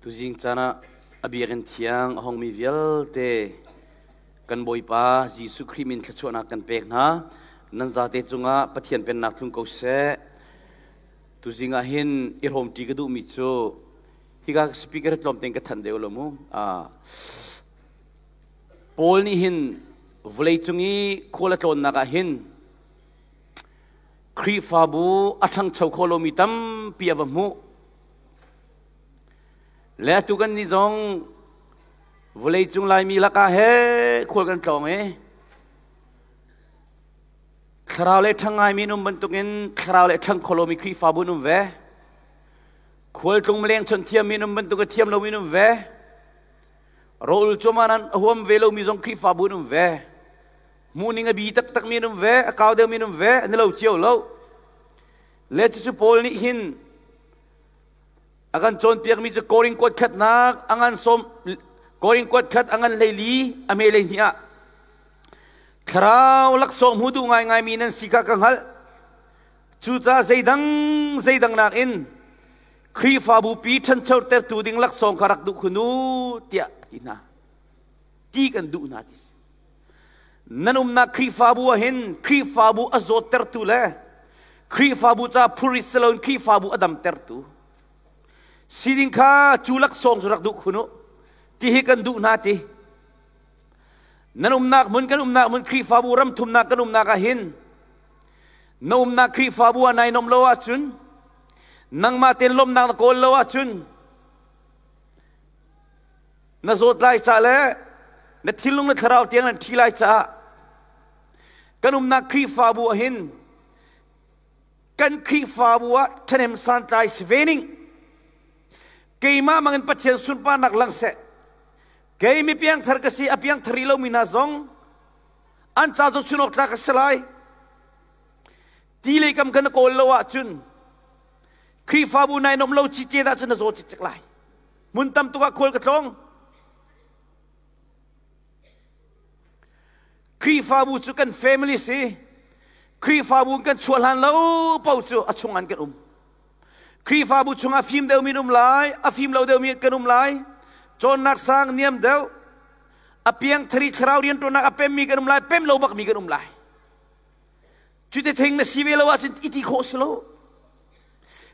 Tuzing caan ah a biakinn thiang a hongmi vialte kan Bawipa Jesuh Khrih min thluachuahnak kan pek hna. Nan zate cungah Pathian pennak tlung ko seh. Tuzing ah hin i hrawmṭi ka duhmi cu hika speaker tlawm tein ka thanh deuh lo mu. Paul nih hin vawleicung i khual a tlawnnak ah hin Khrihfabu a ṭhangcho kho lomi tampi a va hmuh. Le atu kan nih zong vawleicung Laimi lakah he khual kan tlawng i thlarau le ṭhang ngaimi an um bantukin thlarau le ṭhang kho lomi Khrihfabu an um ve. Khualtlung mileng chawnh thiammi an um bantuk a thiam lomi an um ve. Rawl cuaman an huam ve lomi zong Khrihfabu an um ve. Hmuhning a bi taktakmi an um ve, a kau deuhmi an um ve, an i lo cio lo. Le cucu Paul nih hin a kan cawnpiakmi cu Korin kuat khatnak a ngan sawm Korin kuat khat a ngan 14 a hme 12 ah thlarau laksawng hmu duh ngaingaimi nan si kha ka hngalh. Cucaah zeidang zeidang nakin Khrihfabu pi ṭhanchotertu ding laksawng kha rak duh khun u tiah a ti hna. Ti kan duh hna ti si. Nan umnak Khrihfabu ah hin Khrihfabu a zawttertu le Khrihfabu ca phurrit si loin Khrihfabu a damtertu siding kha cu laksawng cu rak duh khun u ti hi kan duh hna ti. Nan umnak hmun kan umnak hmun Khrihfabu ram thumnak kan umnak ah hin na umnak Khrihfabu ah nai nom lo ahcun nangmah tein lawmhnak na kawl lo ahcun na zawt lai ca le na thinlung na thlarau tiang nan thi lai caah kan umnak Khrihfabu ah hin kan Khrihfabu ah ṭhahnem santlai si ve ning keimah mangin Pathian sunparnak lang seh kei mi piangthar ka si a piangthar rih lomi hna zong an ca zohchun awk tlak a si lai ti lei kam kan kawl lo ahcun Khrihfabu nai nom lo cice dah cun na zaw cikcek lai mun tam tuk ah khual ka tlawng Khrihfabu cu kan family si Khrihfabu kan chuah hlan lo pau cu a chung an kan um Khrihfabu chungah fim deuhmi an um lai a fim lo deuhmi kan um lai cawnnak sang niam deuh a piangthari thlarau rianṭuannak a pemmi kan um lai pem lo bakmi kan um lai cuti thing na si ve lo ahcun i ti khawh si lo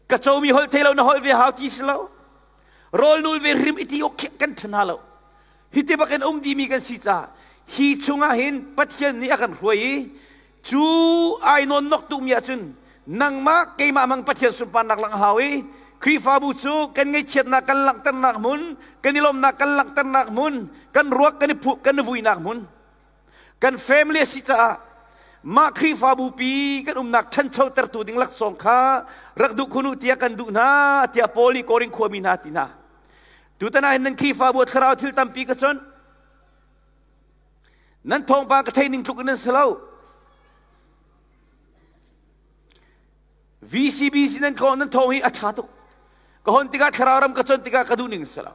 ka comi holh thei lo na holh ve hau ti si lo rawl nul ve hrim i ti awk kan ṭhan hna lo hi ti bakin um dimi kan si caah hi chungah hin Pathian nih a kan hruai i cu ai nawn nok tukmi ahcun nangmah keimah mang Pathian sunparnak lang hau i Khrihfabu cu kan ngaihchiatnak kan langhternak hmun kan i lawmnak kan langhternak hmun kan ruak kan i phu kan i vuinak hmun kan family a si caah mah Khrihfabu pi kan umnak ṭhanchotertu ding laksawng kha rak duh khun u tiah kan duh hna tiah Paul nih Korin khuami hna ti hna tutan ah hin nan Khrihfabu thlarau thil tampi ka chawnh Nan thawngpang ka thei ning tluk in nan si lo. VCBC nan ko nan thawng hi a ṭha tuk. Ka hon tikah thlarau ram ka chon tikah ka duh ning si lo.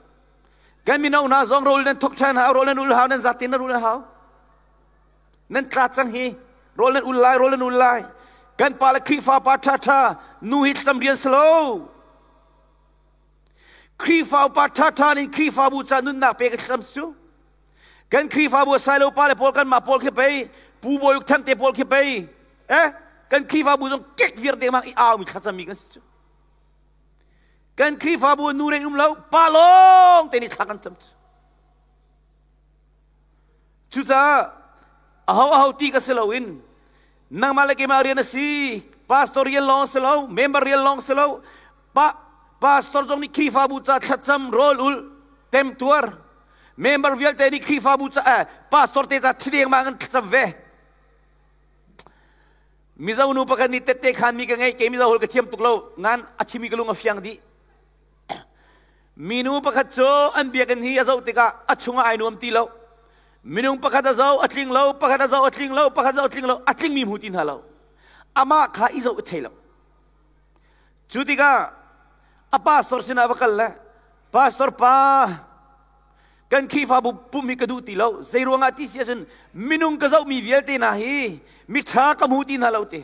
Kan mino hna zong rawl nan thok ṭhan hau, rawl nan ul hau, nan zatin nan ul hau. Nan tla cang hi, rawl nan ul lai, rawl nan ul lai. Kan pa le Khrihfa pa ṭha ṭha, nu hi thlacam rian si lo. Khrihfa upa ṭha ṭha nih Khrihfabu ca nunnak pe ka thlacam su. Kan Khrihfabu a sai lo pa le pawl kanmah pawl khi pei Pu Bawi Uk Thang te pawl khi pei eh kan Khrihfabu zong kek viar dengmang i aumi thlacammi kan si cu. Kan Khrihfabu nu reng um lo pa lawng te nih thla kan cam cu. Cucaah aho aho ti ka si loin nangmah le keimah rian a si pastor rian lawng si lo member rian lawng si lo pa pastor zong nih Khrihfabu ca thlacam rawl ul temtuar member vialte nih Khrihfabu ca eh, pastor te ca thideng ma kan thlacam ve Mizo nu pakhat nih tette khan mi ka ngei ke Mizo hol ka thiam tuk lo ngan a chimi ka lung a fiang dih Minu pakhat cu an biakinn hi a zoh tikah a chungah ai nuam ti lo. Minung pakhat a zoh a tling lo, pakhat a zoh a tling lo, pakhat zoh a tling lo, a tlingmi hmu ti hna lo. Amah kha i zoh i thei lo. Cu tikah a pastor sinah va kal le pastor pa kan Khrihfabu pumh hi ka duh ti lo. Zei ruangah ti si ahcun minung ka zohmi vialte hna hi miṭha ka hmu ti hna lo ti.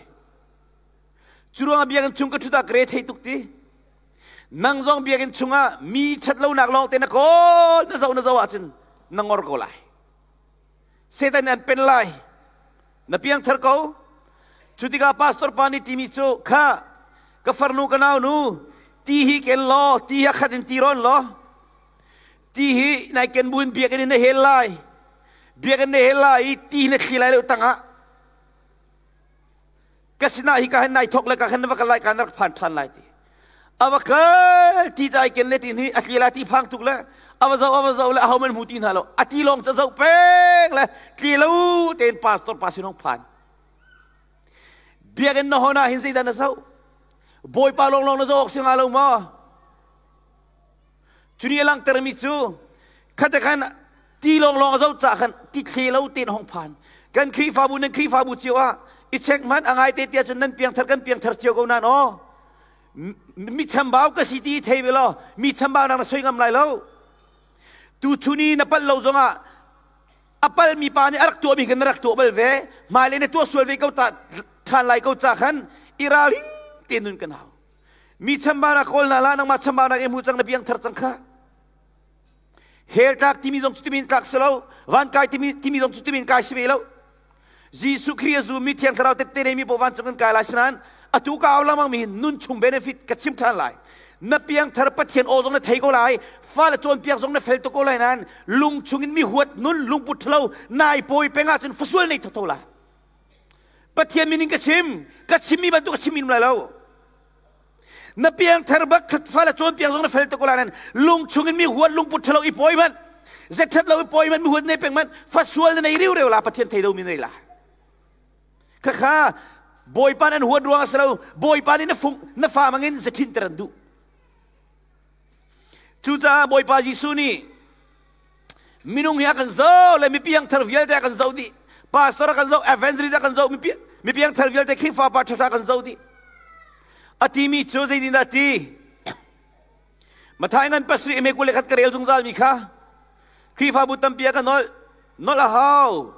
Cu ruangah biakinn chung ka ṭhut ah ka re thei tuk ti. Nang zong biakinn chungah mi ṭhatlonak lawng te na kawl na zoh na zoh ahcun na ngor ko lai. Satan an pen lai. Na piangthar ko. Cu tikah pastor pa nih timi cu kha ka farnu ka nau nu ti hi ken law ti hi a khat in ti rawn law ti hi nai ken buin biakinn in na hel lai biakinn na hel lai i ti na thli lai lo tangah ka sinah hi ka hin nai thok le ka khan na va kal lai ka na rak phan ṭhan lai ti ava kal ti cai ken le ti ni a tli la ti phang tuk le ava zo ava zo le aho man hmu ti hna lo a ti lawng ca zo peng le tli lo tein pastor pa sinong phan biakinn na hona hin zeidah na zo bawipa lawng lawng na zo awk si nga lo ma Cuni a langhtermi cu khate khan ti lawnglawng a zoh cah khan ti thle lo tein hong phan. Kan Khrihfabu nan Khrihfabu cio ah i check hmanh a ngai te tiah cun nan piangthar kan piangthar cio ko nan aw. Mi chambau ka si ti thei ve law mi chambau nak na soi ngam lai lo. Tu chuni na palh lo zongah a palmi pa nih a rak tuahmi khan na rak tuah bal ve hmailei na tuah sual ve ko ta ṭhan lai ko ca khan i ralring te nun kan hau. Mi chambaunak kawl hna hlah, nangmah chambaunak i hmu cang na biang thar cang kha. Hell tlak timi zong cu timin tlak si lo, van kai timi, timi zong cu timin kai si ve lo. Jesuh Khrih a zummi Thiang Thlarau tette neimi paoh vancung kan kai lai sinain atu ka au lengmang mi nun chung benefit ka chim ṭhan lai. Na piangthar Pathian aw zong na thei ko lai, fale cawnpiak zong na fel tuk ko lai nain lung chungin mi huat nun lungput ṭhalo nai pawi peng ahcun fasual nei thotho lai. Pathian min in ka chim ka chimmi bantuk ka chim lai lo na piangthar bak fale cawnpiak zong na fel tuk lai nan lung chungin mi huat lungput ṭhalo i pawi man zetṭhat lo i pawi man mi huat nei peng man fasual na nei riu reu la Pathian thei lo mi nei la khakha Bawipa nan huat ruang a si lo Bawipa nih na fung na fa mangin zethin ter an duh cucaah Bawipa Jesuh nih Minung hi a kan zoh le mi piangthar vialte a kan zoh dih. Pastor a kan zoh, evangelist a kan zoh, mi piangthar vialte Khrihfa pa ṭhaṭha kan zoh dih. A timi cu zeitindah ti? Mathai ngan pasarih eme 21 ka rel zungzal mi kha Khrihfabu tampi a ka nolh nolh a hau.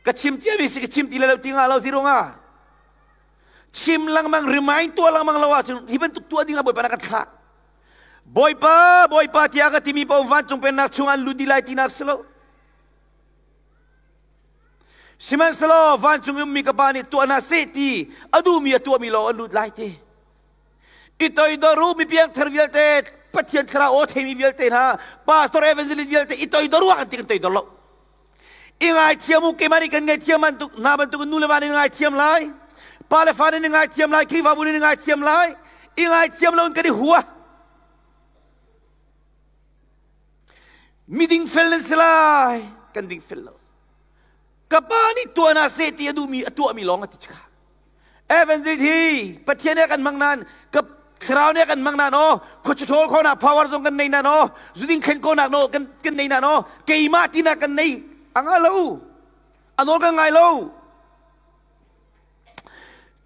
Ka chim ciami si ka chim ti le lo ti nga lo zirung ah. Chim lengmang remind tuah lengmang lo ahcun hi bantuk tuah ding ah Bawipa na kan thlah. Bawipa, Bawipa tiah ka timi paoh vancung pennak chungah an lut dih lai tinak si lo. Sihmanhsehlaw vancung i ummi ka Pa nih tuah hna seh ti a duhmi a tuahmi lawng an lut lai ti. I toidor u mi piangthar vialte, Pathian thlarau aw theimi vialte hna, pastor evangelist vialte i toidor u ah kan ti kan toidor lo. I ngaithiam u keimah nih kan ngaihthiam bantuk hna bantuk nu le va nih ngaithiam lai. Pa le fa nih ngaithiam lai, Khrihfabu nih ngaithiam lai. I ngaithiam lo in kan i hua. Miding fel nan si lai, kan ding fel lo. Ka pa nih tuah na seh ti a duhmi a tuahmi lawng a ti kha. Evangelist hi Pathian he kan hmang nan ka thlarau nih kan hmang nan aw khuachaṭhawl khawhnak power zong kan nei nan aw zuding thlen khawhnak nawl kan kan nei nan aw keimah tinak kan nei a nga lo a nawl kan ngai lo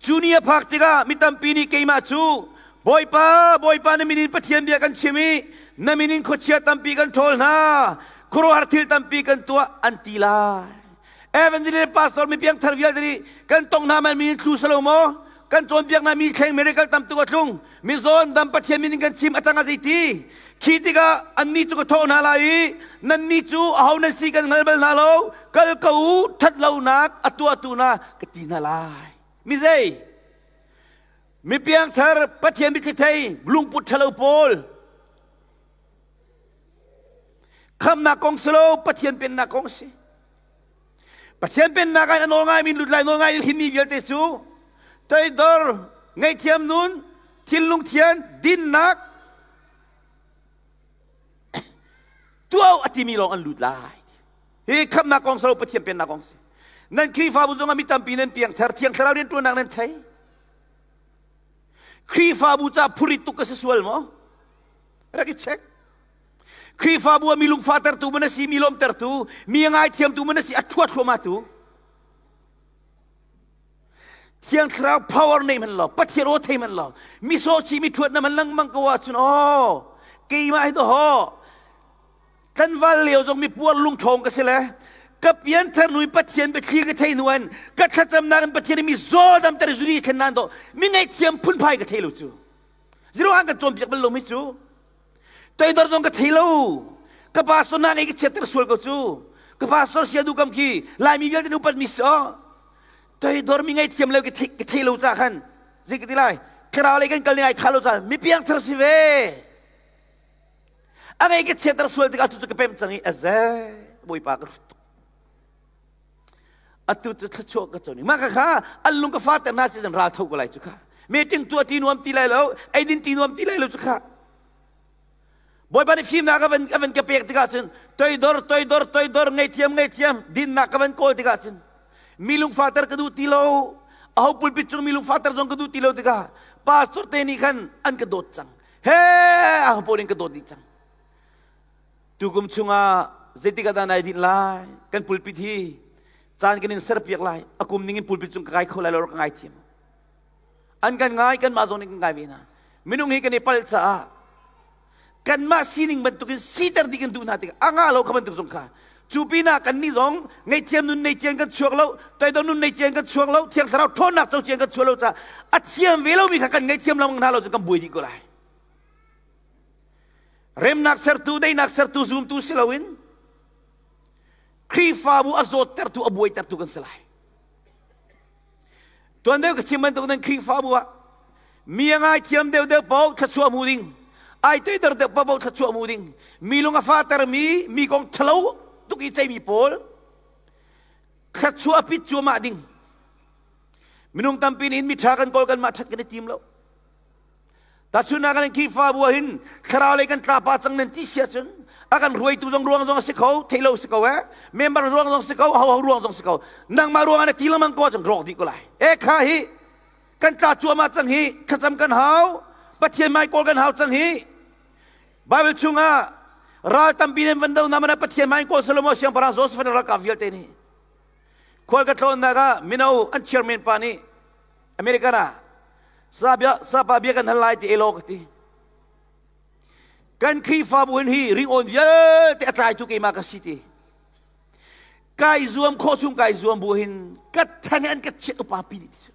cu ni a phak tikah mi tampi nih keimah cu Bawipa Bawipa na min in Pathian bia kan chim i na min in khuachia tampi kan ṭhawl hna khuaruahhar thil tampi kan tuah an ti lai Evangelist pastor mi piangthar vialte nih kan tong hna man min thlu salo maw kan cawnpiak hna mi thleng miracle tam tuk a tlung mizawn dam Pathian min in kan chim atang a zeiti khi tikah annih cu ka thawh hna lai i nannih cu aho nan si kan hngal bal hna lo kal ko u that lonak a tuahtu na ka ti hna lai mi zei mi piangthar Pathian mitthli thei lungput ṭhalo pawl Khamnak kong si lo, Pathian pennak kong si. Pathian pennak ah a nawl ngaimi lut lai nawl ngai himmi vialte cu toidor, ngaihthiam nun, thinlung thian, dinnak tuah a timi lawng an lut lai. Hi khamnak kong si lo, Pathian pennak kong si. Nan Khrihfabu zongah mi tampi nan piangthar, Thiang Thlarau rianṭuannak nan thei. Khrihfabu ca phurit tuk ka si sual maw? Rak i check. Khrihfabu ah mi lungfahtertu man a si, mi lawmtertu, mi a ngaithiamtu man a si, a ṭhuat thluahmahtu. Thiang Thlarau power nei man lo, Pathian aw thei man lo, mi sawchi mi ṭhuat na man lengmang ko ahcun aw, keimah hi to ho, tlanval lio zong mi puar lungṭhawng ka si le, ka pianthar nu in Pathian biathli ka thei hnu in ka thlacamnak in Pathian mi zaw damter zuri thlen nan do mi ngaihthiam phunphai ka thei lo cu. Zero an kan cawnpiak bal lomi cu. Toidor zong ka thei lo. Ka pastor na ngei ka chiatter sual ko cu. Ka pastor sia du kam khi Laimi vialte nu upat mi si aw. Toidor mi ngei thiam lo ka thei lo ca khan. Zei ka ti lai? Thlarau lei kan kal ning ai tha lo ca mi piang thar si ve. A ngei ka chiatter sual tikah cu cu ka pem cang i aze Bawipa ka hrut tuk. Atu cu thluachuah ka con mah kha an lung ka fater hna si ral tho ko lai cu kha. Meeting tuah ti nuam ti lai lo, eidin ti nuam ti lai lo cu kha. Bawipa nih fimnak a van ka pek tikah cun toidor toidor toidor ngaihthiam ngaihthiam dinnak ka van kawl tikah cun mi lungfater ka duh ti lo aho pulpit cung mi lungfater zong ka duh ti lo tikah pastor te nih khan an ka dawt cang he aho pawl in ka dawt dih cang tukum chungah zeitik ah dah nai dinh lai kan pulpit hi caan kan in serpiak lai a kum ning in pulpit cung ka kai kho lai lo ka ngai thiam an kan ngai kanmah zong nih kan ngai ve hna minung hi kan i palh caah kanmah sining bantukin siter dih kan duh hna tikah a ngah lo kha bantuk zong kha cu pinah kannih zong ngaihthiam nun nei cian kan chuak lo toidor nun nei cian kan chuak lo thiang thlarau ṭhawnnak co cian kan chuak lo caah a thiam ve lomi kha kan ngaihthiam lengmang hna lo cun kan buai dih ko lai remnak sertu daihnak sertu zumtu si loin Khrihfabu a zawttertu a buaitertu kan si lai Tuan deuh ka chim bantuk nan Khrihfabu ah mi a ngaithiam deuhdeuh paoh thluachuah hmu ding, ai toidor deuh paoh thluachuah hmu ding, mi lung a fatermi, mi kong ṭhalo tuk i ceimi pawl thluachuah pit cuahmah ding. Minung tampi nih mi ṭha kan kawl kanmah ṭhat kan i tim lo. Tahchunhnak kan Khrihfabu ah hin thlarau lei kan tla pa cang nan ti sia cun a kan hruaitu zong ruang zong a si kho theih lo si ko eh member ruang zong si ko ho ho ruang zong si ko nangmah ruang ah na ti lengmang ko cun rawk dih ko lai e kha hi kan tla cuahmah cang hi thlacam kan hau Pathian mai kawl kan hau cang hi Bible chungah ral tampi nan van do na mana Pathian mai kawl Solomon siangpahrang Joseph ralkap vialte nih khual ka tlawnnak ah mino an chairman pa nih American ah sabia sapa bia kan hal lai ti elo ka ti kan Khrihfabu hin hi ringawn vialte a tlaitu keimah ka si ti kai zuam khawh chung kai zuam bu hin ka thang an ka chiat upa pi ti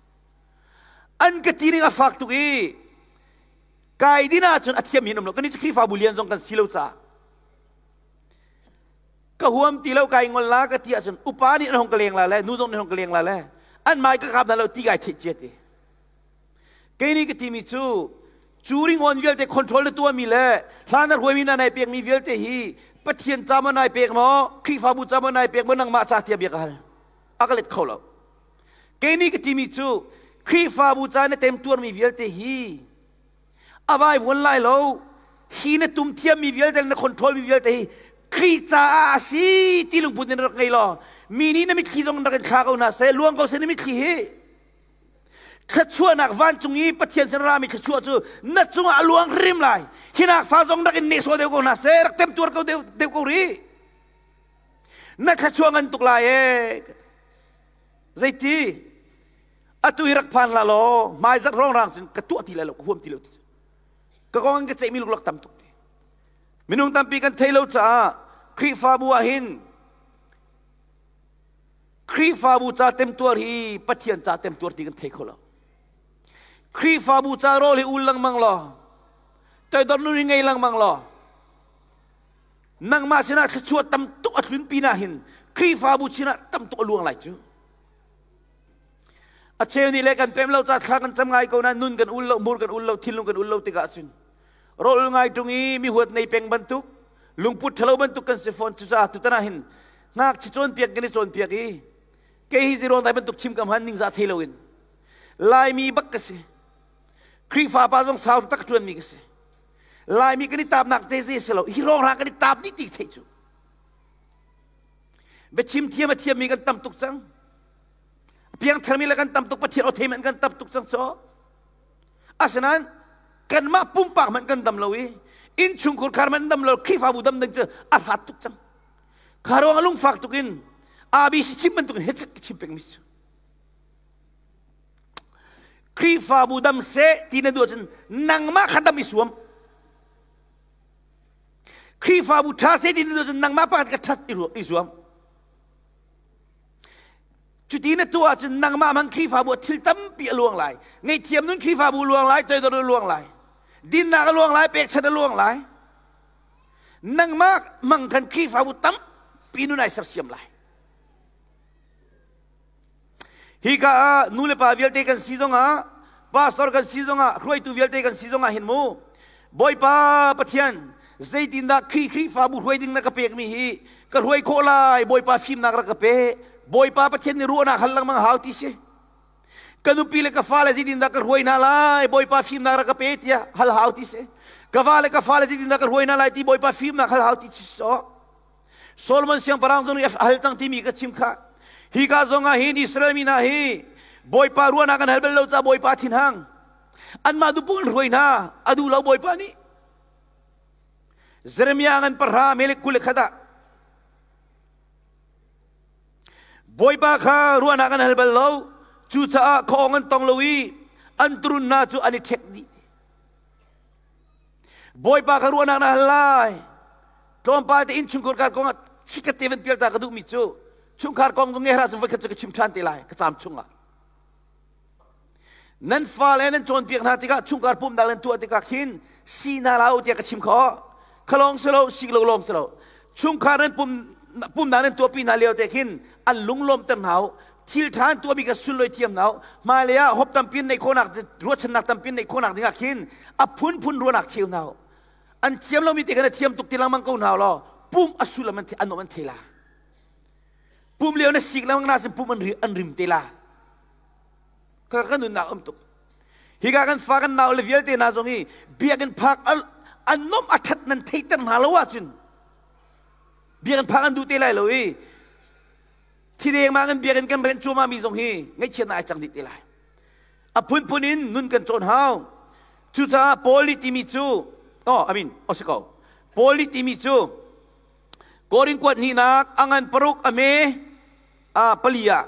an ka ti ning a fak tuk i kai din ahcun a thiam hin um lo kan ni Khrihfabu lian zong kan si lo caah ka huam ti lo kai ngol la ka ti ahcun upa nih an hong ka leng la le nu zong nih hong ka leng la le an mai ka kap hna lo ti kai theih cia ti kei nih ka timi cu cu ringawn vialte control na tuahmi le hla na ruaimi na nai pekmi vialte hi Pathian ca maw nai pek maw Khrihfabu ca maw nai pek maw nangmah ca tiah bia ka hal a ka let kho lo kei nih ka timi cu Khrihfabu ca na temtuarmi vialte hi a vaivuan lai lo hi na tum thiammi vialte na control mi vialte hi Khrih caah a si ti lungput in rak ngei law mi nih na mitthli zong rak in thla ko hna seh luang ko seh na mitthli hi thluachuahnak vancung i Pathian sin rami thluachuah cu na cungah a luang rim lai hinak fa zong rak in nehsawh deuh ko hna seh rak temtuar ko deuh, deuh ko rih na thluachuah ngan tuk lai ee zeiti Atu hi rak phan hlah law hmaizarh rongrang cun ka tuah ti lai lo, ka huam ti lo. Ka kong in ka ceihmi luklak tam tuk ti. Minung tampi kan thei lo caah Khrihfabu ah hin Khrihfabu ca temtuar hi Pathian ca temtuar ti kan thei kho lo. Khrihfabu ca rawl hi ul lengmang law, toidor nun hi ngei lengmang law, nangmah sinah thluachuah tam tuk a tlun pinah hin Khrihfabu sinah tam tuk a luang lai cu. A cheu nih le kan pem lo ca thla kan cam ngai ko na nun kan ul lo mur kan ul lo thinlung kan ul lo tikah cun rawl ngai ṭung i mi huat nei peng bantuk lungput ṭhalo bantuk kan si fawn cucaah tutan ah hin ngakchia cawnpiak kan i cawnpiak i kei hi ziruang dai bantuk chim kam han ningzah thei loin Laimi bak ka si Khrihfa pa zong sau tak ṭuanmi ka si Laimi kan i taapnak te zei si lo hi rawng kan i taap dih ti theih cu biachim thiam a thiammi kan tam tuk cang piangtharmi le kan tam tuk pathian aw thei kan tam tuk cang so asinain kanmah pumpak hmanh kan dam lo i innchungkhur khar hmanh dam lo khrihfabu dam ding cu a hlat tuk cang kha ruang a lungfak tuk in ABC chim bantuk in hechet ka chim pengmi cu Khrihfabu dam seh ti na duh ahcun nangmah kha dam i suam Khrihfabu ṭha seh ti na duh ahcun nangmah pakhat ka ṭhat i zuam. Cuti na tuah ahcun nangmah hmang Khrihfabu ah thil tampi a luang lai. Ngaihthiam nun Khrihfabu luang lai, toidor luang lai. Dinnak a luang lai, pekchanh a luang lai. Nangmah mang khan Khrihfabu tampi nun ai sersiam lai. Hika ah nu le pa vialte kan si zongah, pastor kan si zongah, hruaitu vialte kan si zongah hin mu, Bawipa Pathian, zeitindah Khrih Khrihfabu hruai ding na ka pekmi hi ka hruai khawh lai, Bawipa fimnak rak ka pe. Bawipa Pathian nih ruahnak hal lengmang hau ti si. Ka nupi le ka fale zeitindah ka hruai hna lai, Bawipa fimnak rak ka pe tiah hal hau ti si. Ka va le ka fale zeitindah ka hruai hna lai ti Bawipa fimnak hal hau ti si. So, Solomon siangpahrang zong nih a hal cang timi ka chim kha. Hika zong ah hin Israel mi hna hi Bawipa ruahnak an hal bal lo ca Bawipa thinhang. Anmah dupu an hruai hna a duh lo Bawipa nih. Jeremiah ngan pahra melek 21 ah Bawipa kha ruahnak an hal bal lo cucaah khuaawng an tong lo i an turun hna cu an i ṭhek dih. Bawipa kha ruahnak na hal lai. Tlawmpal te innchungkhar kar kong ah chikkhat te van pial ta ka duhmi cu chungkhar kong nge hra cu voikhat cu ka chim ṭhan te lai ka caam chungah. Nan fale nan cawnpiak hna tikah chungkhar pumhnak nan tuah tikah khin si hna hlah u tiah ka chim khawh. Kha lawng si lo, si lo lawng si lo. Chungkhar nan pum pumhnak nan tuahpi hna lio te khin an lunglawmter hna u. Thil ṭha an tuahmi kha sunlawi thiam hna u. Hmailei ah hop tampi neih khawhnak ruahchannak tampi neih khawhnak dingah khin a phunphun ruahnak cheu hna u. An thiam lomi te khan a thiam tuk ti lengmang ko hna law pum a sullam an an an thei la. Pum lio na sik lengmang na cun pum an rim te la. Ka kan nunnak um tuk. Hika kan fa kan nau le vialte hna zong hi biakinn phak an nom a ṭhat nan theihter hna lo ahcun biakinn phak an duh te lai lo i thi dengmang in biakinn kan rent cuahmah mi zong hi ngaihchiatnak ai cang dih te lai. A phunphun in nun kan cawn hau. Cucaah Paul nih timi cu oh I mean oh si ko Paul nih timi cu Korin kuat hnihnak a ngan paruk a me a pali ah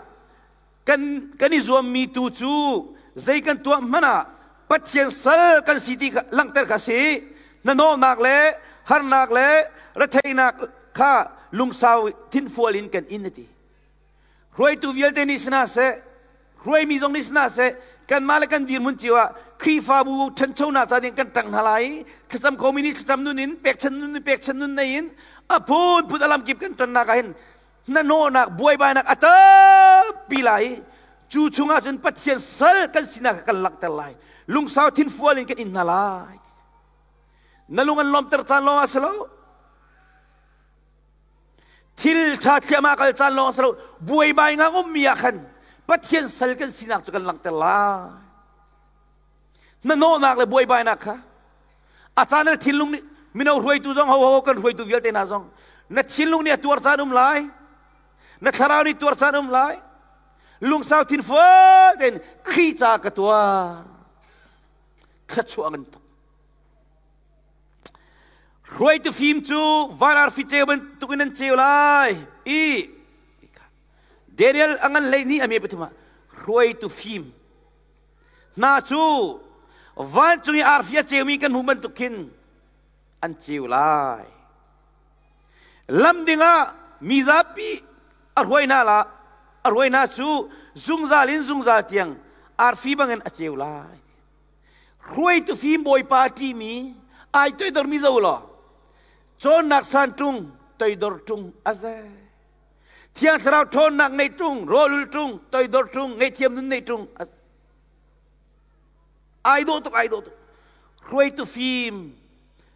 kan kan i zuammi tu cu zei kan tuah hmanh ah Pathian sal kan si ti kha langhter kha si hnahnawhnak le harnak le retheihnak kha lungsau thinfual in kan in ati hruaitu vialte nih sina seh hruaimi zong nih sina seh kanmah le kan dirhmun cio ah Khrihfabu ṭhanchonak ca ding kan ṭang hna lai thlacam khomi nih thlacam nun in pekchan nun in pekchan nun nei in a phunphun a lamkip kan ṭannak ah hin hnahnawhnak buaibainak a tampi lai cu chungah cun Pathian sal kan sinak kha kan langhter lai lungsau thinfual in kan in hna lai na lung an lawmter caan lawng ah si lo thil ṭha thliahmah kal caan lawng ah si lo buaibai ngang ummi ah khan Pathian sal kan sinak cu kan langhter lai hnahnawhnak le buaibainak kha A caan na thinlung nih mino hruaitu zong ho ho kan hruaitu vialte hna zong na thinlung nih a tuar caan um lai na thlarau nih tuar caan um lai lungsau thinfual tein Khrih ca ka tuar thluachuah ngan tuk hruaitu fim cu van arfi ceu bantuk in an ceu lai i Daniel a ngan 12 a me pathum ah hruaitu fim Hna cu vancung i arfi a ceumi kan hmuh bantuk khin an ceu lai. Lam dingah mi zapi a hruai hna la a hruai hna cu zungzal in zungzal tiang arfi bangin a ceu lai. Hruaitu fim bawipa ṭimi ai toidormi zo law cawnnak san ṭung toidor ṭung a ze. Thiang Thlarau ṭhawnnak ngei ṭung, rawlul ṭung, toidor ṭung, ngaihthiam nun nei ṭung. Ai dawh tuk, ai dawh tuk. Hruaitu fim,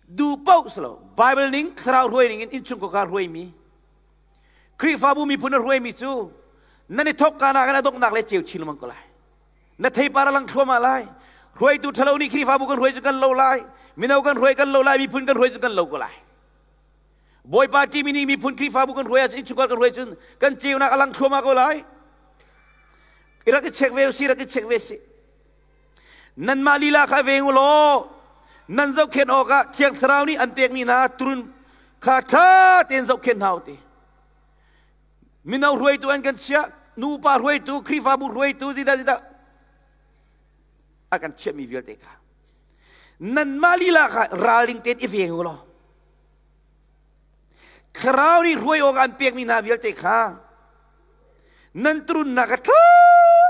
duh paoh si lo. Bible ning, Thlarau hruai ning in innchungkhar hruaimi. Khrihfabu miphun a hruaimi cu nan i thawk ka nak in a donghnak le ceu chin lengmang ko lai. Na theipar a lang thluahmah lai. Hruaitu ṭhalo nih Khrihfabu kan hruai cu kan lo lai. Mino kan hruai kan lo lai, miphun kan hruai cu kan lo ko lai. Bawipa timi nih miphun Khrihfabu kan hruai ahcun innchungkhar kan hruai cun kan ceunak a lang thluahmah ko lai. I rak i check ve si, rak i check ve si. Nanmah lila kha veng u law nan zohkhenh awkah Thiang Thlarau nih an pekmi hna turun kha ṭha tein zohkhenh hna u ti. Mino hruaitu an kan chiah, nupa hruaitu, Khrihfabu hruaitu, zidah zidah a kan chiahmi vialte kha. Nanmah lila kha ralring tein i veng u law Thlarau nih hruai awk an pekmi hna vialte kha nan turunnak kha ṭha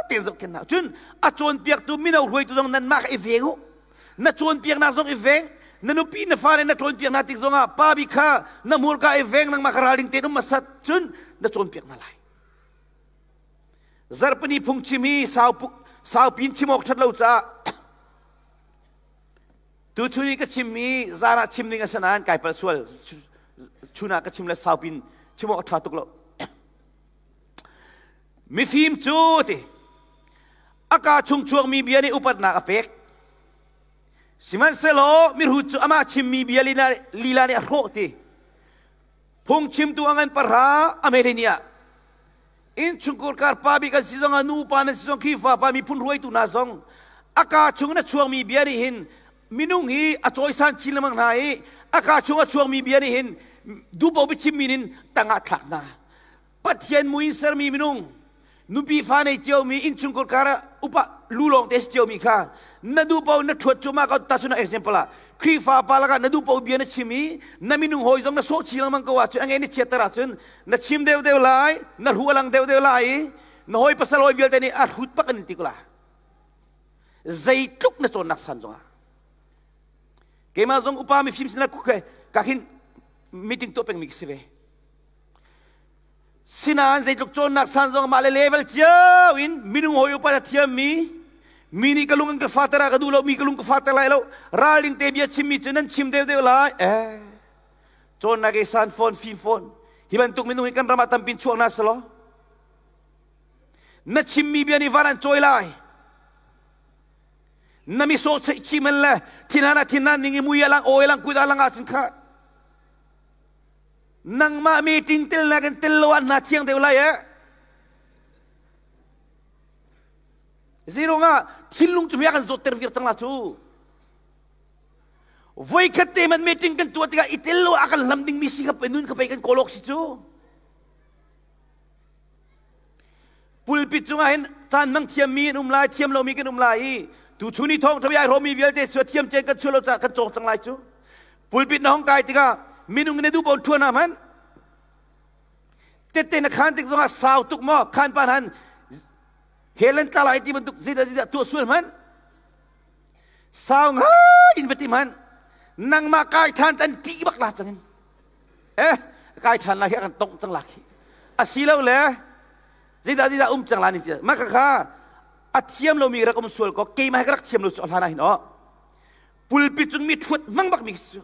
tein zohkhenh hna. Cun a cawnpiaktu mino hruaitu zong nanmah kha i veng u. Na cawnpiaknak zong i veng. Na nupi na fale na cawnpiak hna tik zongah pa bik kha na hmurka i veng nangmah kha ralring tein um hmasat cun na cawnpiak hna lai. Zarhpini phungchim hi saupi in chim awk ṭhat lo caah tuchun i ka chimmi zan ah chim ding a si nain kai palh sual chun ah ka chim le saupi in chim awk a ṭha tuk lo. Mifim cu ti a kaa chung chuakmi bia nih upatnak a pek. Sihmanhsehlaw mihrut cu amah chimmi bia lila nih a hrawh ti. Phungchimtu a ngan pahra a hmehlei ni ah innchungkhar kar pa bik an si zongah nu pa nan si zong Khrihfa pa miphun hruaitu hna zong a kaa chung in a chuakmi bia nih hin minung hi a cawisan chin lengmang hna i a kaa chung a chuakmi bia nih hin duhpaoh biachimmi in tangah thlak hna. Pathian mui in sermi minung nupi fa nei ciomi innchungkhar kar ah upa lu lawng te si ciomi kha na duh paoh na ṭhuat cuahmah ko tahchun example ah Khrihfa pa lakah na duh paoh bia na chim i na minung hawi zong na sawh chin lengmang ko ahcun a nge na chiatter ahcun na chim deuhdeuh lai na hru a lang deuhdeuh lai i na hawi pasal hawi vialte nih a hrut bak an in ti ko la zeitluk na cawnnak san zongah keimah zong upa mifim sinah ka khin meeting tuah pengmi ka si ve. Sinain zeitluk cawnnak san zong mah le level cio in minung hawi upat a thiammi mi nih ka lung an ka fater ah ka duh lo mi ka lung ka fater lai lo ralring te bia chimmi cu nan chim deuhdeuh lai eh cawnnak i san fawn fim fawn hi bantuk minung hi kan ram ah tampin chuak na selaw na chimmi bia nih van an cawi lai na mi sawh cheih chim le thinhan ah thinhan ning i mui a lang awi lang kut a lang ahcun kha Nangmah meeting tel na kan tel lo ah hna thiang deuh lai eh. Zirung ah thinlung cu kan zawtter vir cang la cu. Voikhat te man meeting kan tuah tikah i tel lo ah kan hlam ding mi si kha pe nun kha pe kan kawlok si cu. Pulpit cungah hin caan hmang thiammi an um lai, thiam lomi kan um lai i tu chun i thawng ṭha ai hrawmmi vialte cu thiam cen kan chuah lo caah kan cawng cang lai cu. Pulpit na hong kai tikah minung na duh paoh ṭhuan hna hmanh. Tette na khaan tik zongah sau tuk maw khaan pan han helen tla lai ti bantuk zeidah zeidah tuah sual hmanh. Sau ngai in va ti hmanh. Nangmah kai ṭhan can ṭih bak la cangin. Eh, kai ṭhan lai hi a kan tongh cang lak hi. Asilo le zeidah zeidah um cang la nin ti mah kha a thiam lomi rak um sual ko keimah ka rak thiam lo cu hlan ah hin aw pulpit cun mi ṭhuat hmang bak mi cu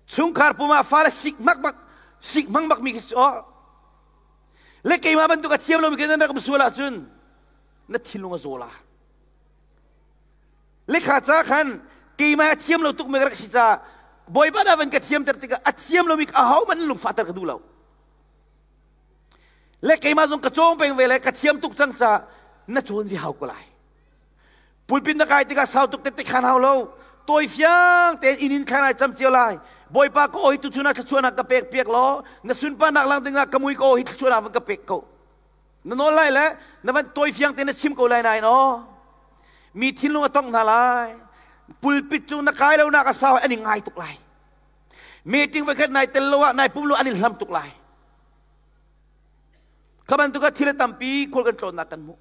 chungkhar pum ah fale sik hmak bak sik hmang bak mi khi cu aw le keimah bantuk a thiam lomi khi nan rak um sual ahcun na thinlung a zaw la Lekha ca khan keimah a thiam lo tuk mi ka rak si caah Bawipa dah van ka thiamter tikah a thiam lomi aho man lungfahter ka duh lo. Le keimah zong ka cawng peng ve le ka thiam tuk cang caah na cawn ve hau ko lai. Pulpit na kai tikah sau tuk tette khan hau lo. Tawi fiang tein inn in khan ai cam cio lai. Bawipa ka aw hi tuchun ah thluachuahnak ka pek piak law na sunparnak lang dingah ka mui ka aw hi thluachuahnak van ka pek ko. Na nawl lai le na van tawi fiang tein na chim ko lai nain aw mi thinlung a tongh hna lai pulpit cu na kai lo nak a sau an i ngai tuk lai meeting voikhat nai tel lo ah nai pum lo an i hlam tuk lai kha bantuk ah thil a tampi khual kan tlawnnak kan hmuh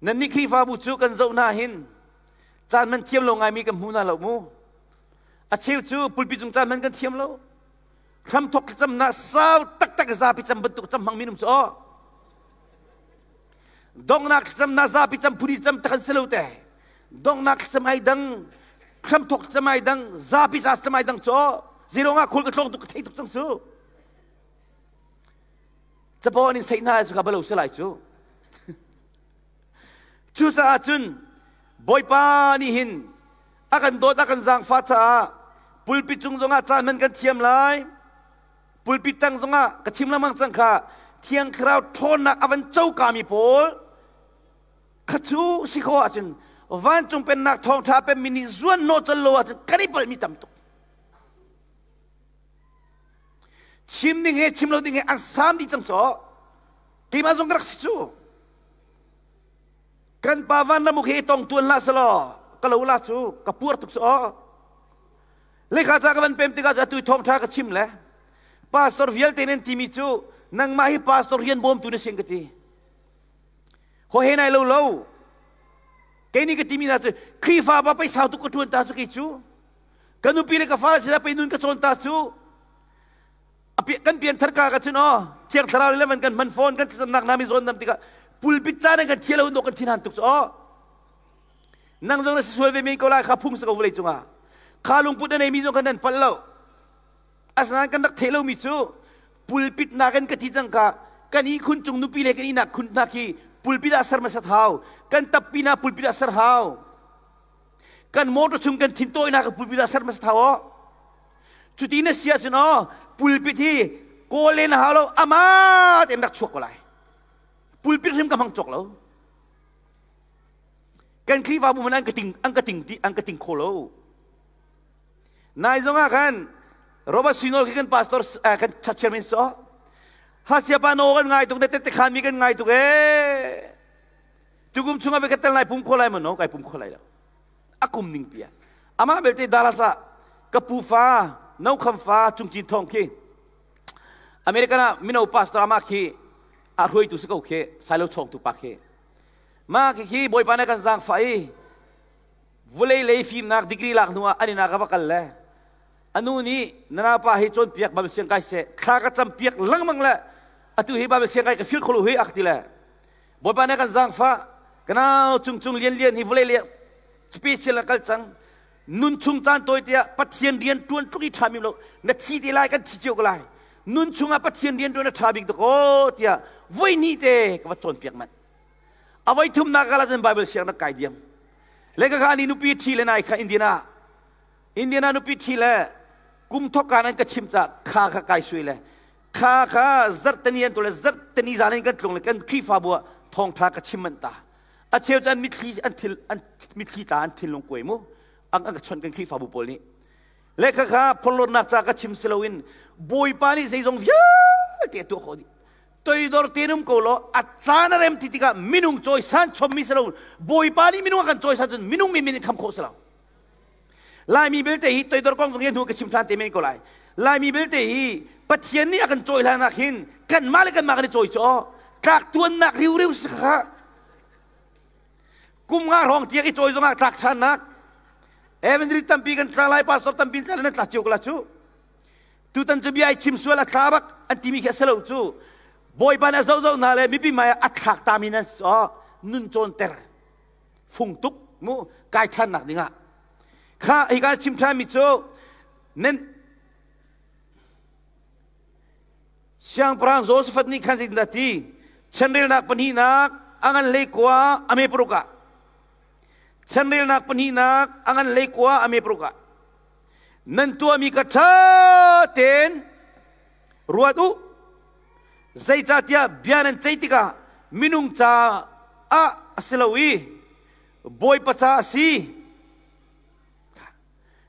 nan nih Khrihfabu cu kan zoh hna hin caan man thiam lo ngaimi kan hmu hna lo mu a cheu cu pulpit cung caan man kan thiam lo hramthok thlacamnak sau taktak zapi cam bantuk cam hmang minung cu aw donghnak thlacamnak zapi cam phuni cam tak an si lo te donghnak thlacam ai dang hramthok thlacam ai dang zapi za thlacam ai dang cu aw zirong ah khul ka tlong tuk ka thei tuk cang su capo an in seih hna cu ka balo si lai cu cucaah cun bawipa nih hin a kan dawt a kan zaangfah caah pulpit cung zongah caan hman kan thiam lai pulpit tang zongah ka chim lengmang cang kha thiang thlarau ṭhawnnak a van cokami pawl kha cu si khawh ahcun vancung pennak thawngṭha pemmi nih zuan hnawh cal lo ahcun kan i palhmi tam tuk chim ding he chim lo ding he an saam dih cang caw keimah zong ka rak si cu Kan pa van lamuk hi tong tuan hlah selaw ka lo la cu ka puar tuk cu aw. Lekha ca ka van pem tikah atu thawngtha ka chim le pastor vialte nan timi cu nangmah hi pastor rian bawmtu na si ka ti. Ho he nai lo lo. Kei nih ka timi hna cu Khrihfa pa pei sau tuk ka ṭuan ta cu kei cu. Ka nupi le ka fale sinah pei nun ka cawn ta cu. Kan pianthar ka ka cun aw Thiang Thlarau le van kan hman fawn kan thlacamnak hna mi zawn dam tikah pulpit caan in kan thial lo kan thin han tuk cu aw. Nang zong na si sual ve men ko lai kha phung si ko vawlei cungah. Kha lungput na neimi zong kha nan palh lo. Asinain kan rak theih lomi cu pulpit nakin ka ti cang ka kan ihkhun cung nupi le kan ihnak khun hna khi pulpit ah ser hmasat hau. Kan tappi hna pulpit ah ser hau. Kan motor chung kan thin tawi hna ka pulpit ah ser hmasat hau aw. Cuti na si ahcun aw pulpit hi kawl len hau lo ama tein rak chuak ko lai. Pulpit hrim ka hmang cawk lo. Kan Khrihfabu man an ka ting an ka ting ti an ka ting kho lo. Nai zong ah khan Robert Sino khi kan pastor kan church chairman so ha siapa no kan ngai tuk ne tette khan mi kan ngai tuk e tukum chunga ve ka tel lai pum kho lai ma no kai pum kho lai lo akum ning pia ama belte Dallas ah ka pu fa no kham fa chungchin thong khi American ah mino pastor ama khi a hruaitu si ko khi sailo chong tu pa khi ma khi khi bawipa ne kan zang fa i Vulei lei fimnak degree lak hnu ah an inn ah ka va kal le anu nih na naupa hi cawnpiak Bible siang kai seh thla ka cam piak lengmang le atu hi Bible siang kai ka fil kholo hi ak ti le Bawipa nih kan zaangfah ka nau cung cung lian lian hi vulei lei special a kal cang nun chung caan tawi tiah Pathian rian tuan tluk i ṭha mi lo na thi te lai kan thi cio ko lai nun chungah Pathian rian tuan a ṭha bik dakaw tiah voi hnih te ka va cawnpiak manh A voi thumnak ah cun Bible siang rak kai diam. Le ka kha ni nupi ṭhi le nai kha Indiana. Indiana nupi ṭhi le kum thok kan an ka chim ca kha kha kai sui le kha kha zarhtani an tu le zarhtani zan in kan tlung le kan Khrihfabu ah thawngṭha ka chim manh ta. A cheu cu an mitthli an thil an mitthli tla an thinlung kuai mu. An an ka chawnh kan Khrihfabu pawl nih. Le kha kha phorhlawtnak ca ka chim si loin Bawipa nih zeizong vialte a tuah khawh dih. Toidor tein um ko law a caan a rem ti tikah minung cawisan chommi si lo Bawipa nih minung a kan cawisan cun minung min in kham khawh si lo. Laimi belte hi toidor kong zong hi hnu ka chim ṭhan te men ko lai. Laimi belte hi Pathian nih a kan cawi hlan ah khin kanmah le kanmah kan i cawi caw tlak tuannak riuriu si kha kum nga hrawng tiang i cawi zongah tlak ṭhannak evangelist tampi kan tla lai pastor tampi tla nan tla cio ko la cu Tutan cu bia ai chim sual a thla bak an timi khi a si lo cu. Bawipa nih a zohzoh hna le mipi hmai ah a thlak tami nan si nun cawnter fung tuk mu kai ṭhannak dingah. Kha hika chim ṭhanmi cu nan Siangpahrang Josaphat nih khan zeitindah ti chanrelnak pahnihnak a ngan hleikua a me paruk ah chanrelnak pahnihnak a ngan hleikua a me paruk ah Nan tuahmi kha ṭha tein ruat u. Zeicahtiah bia nan ceih tikah minung caah a si lo i Bawipa ca a si.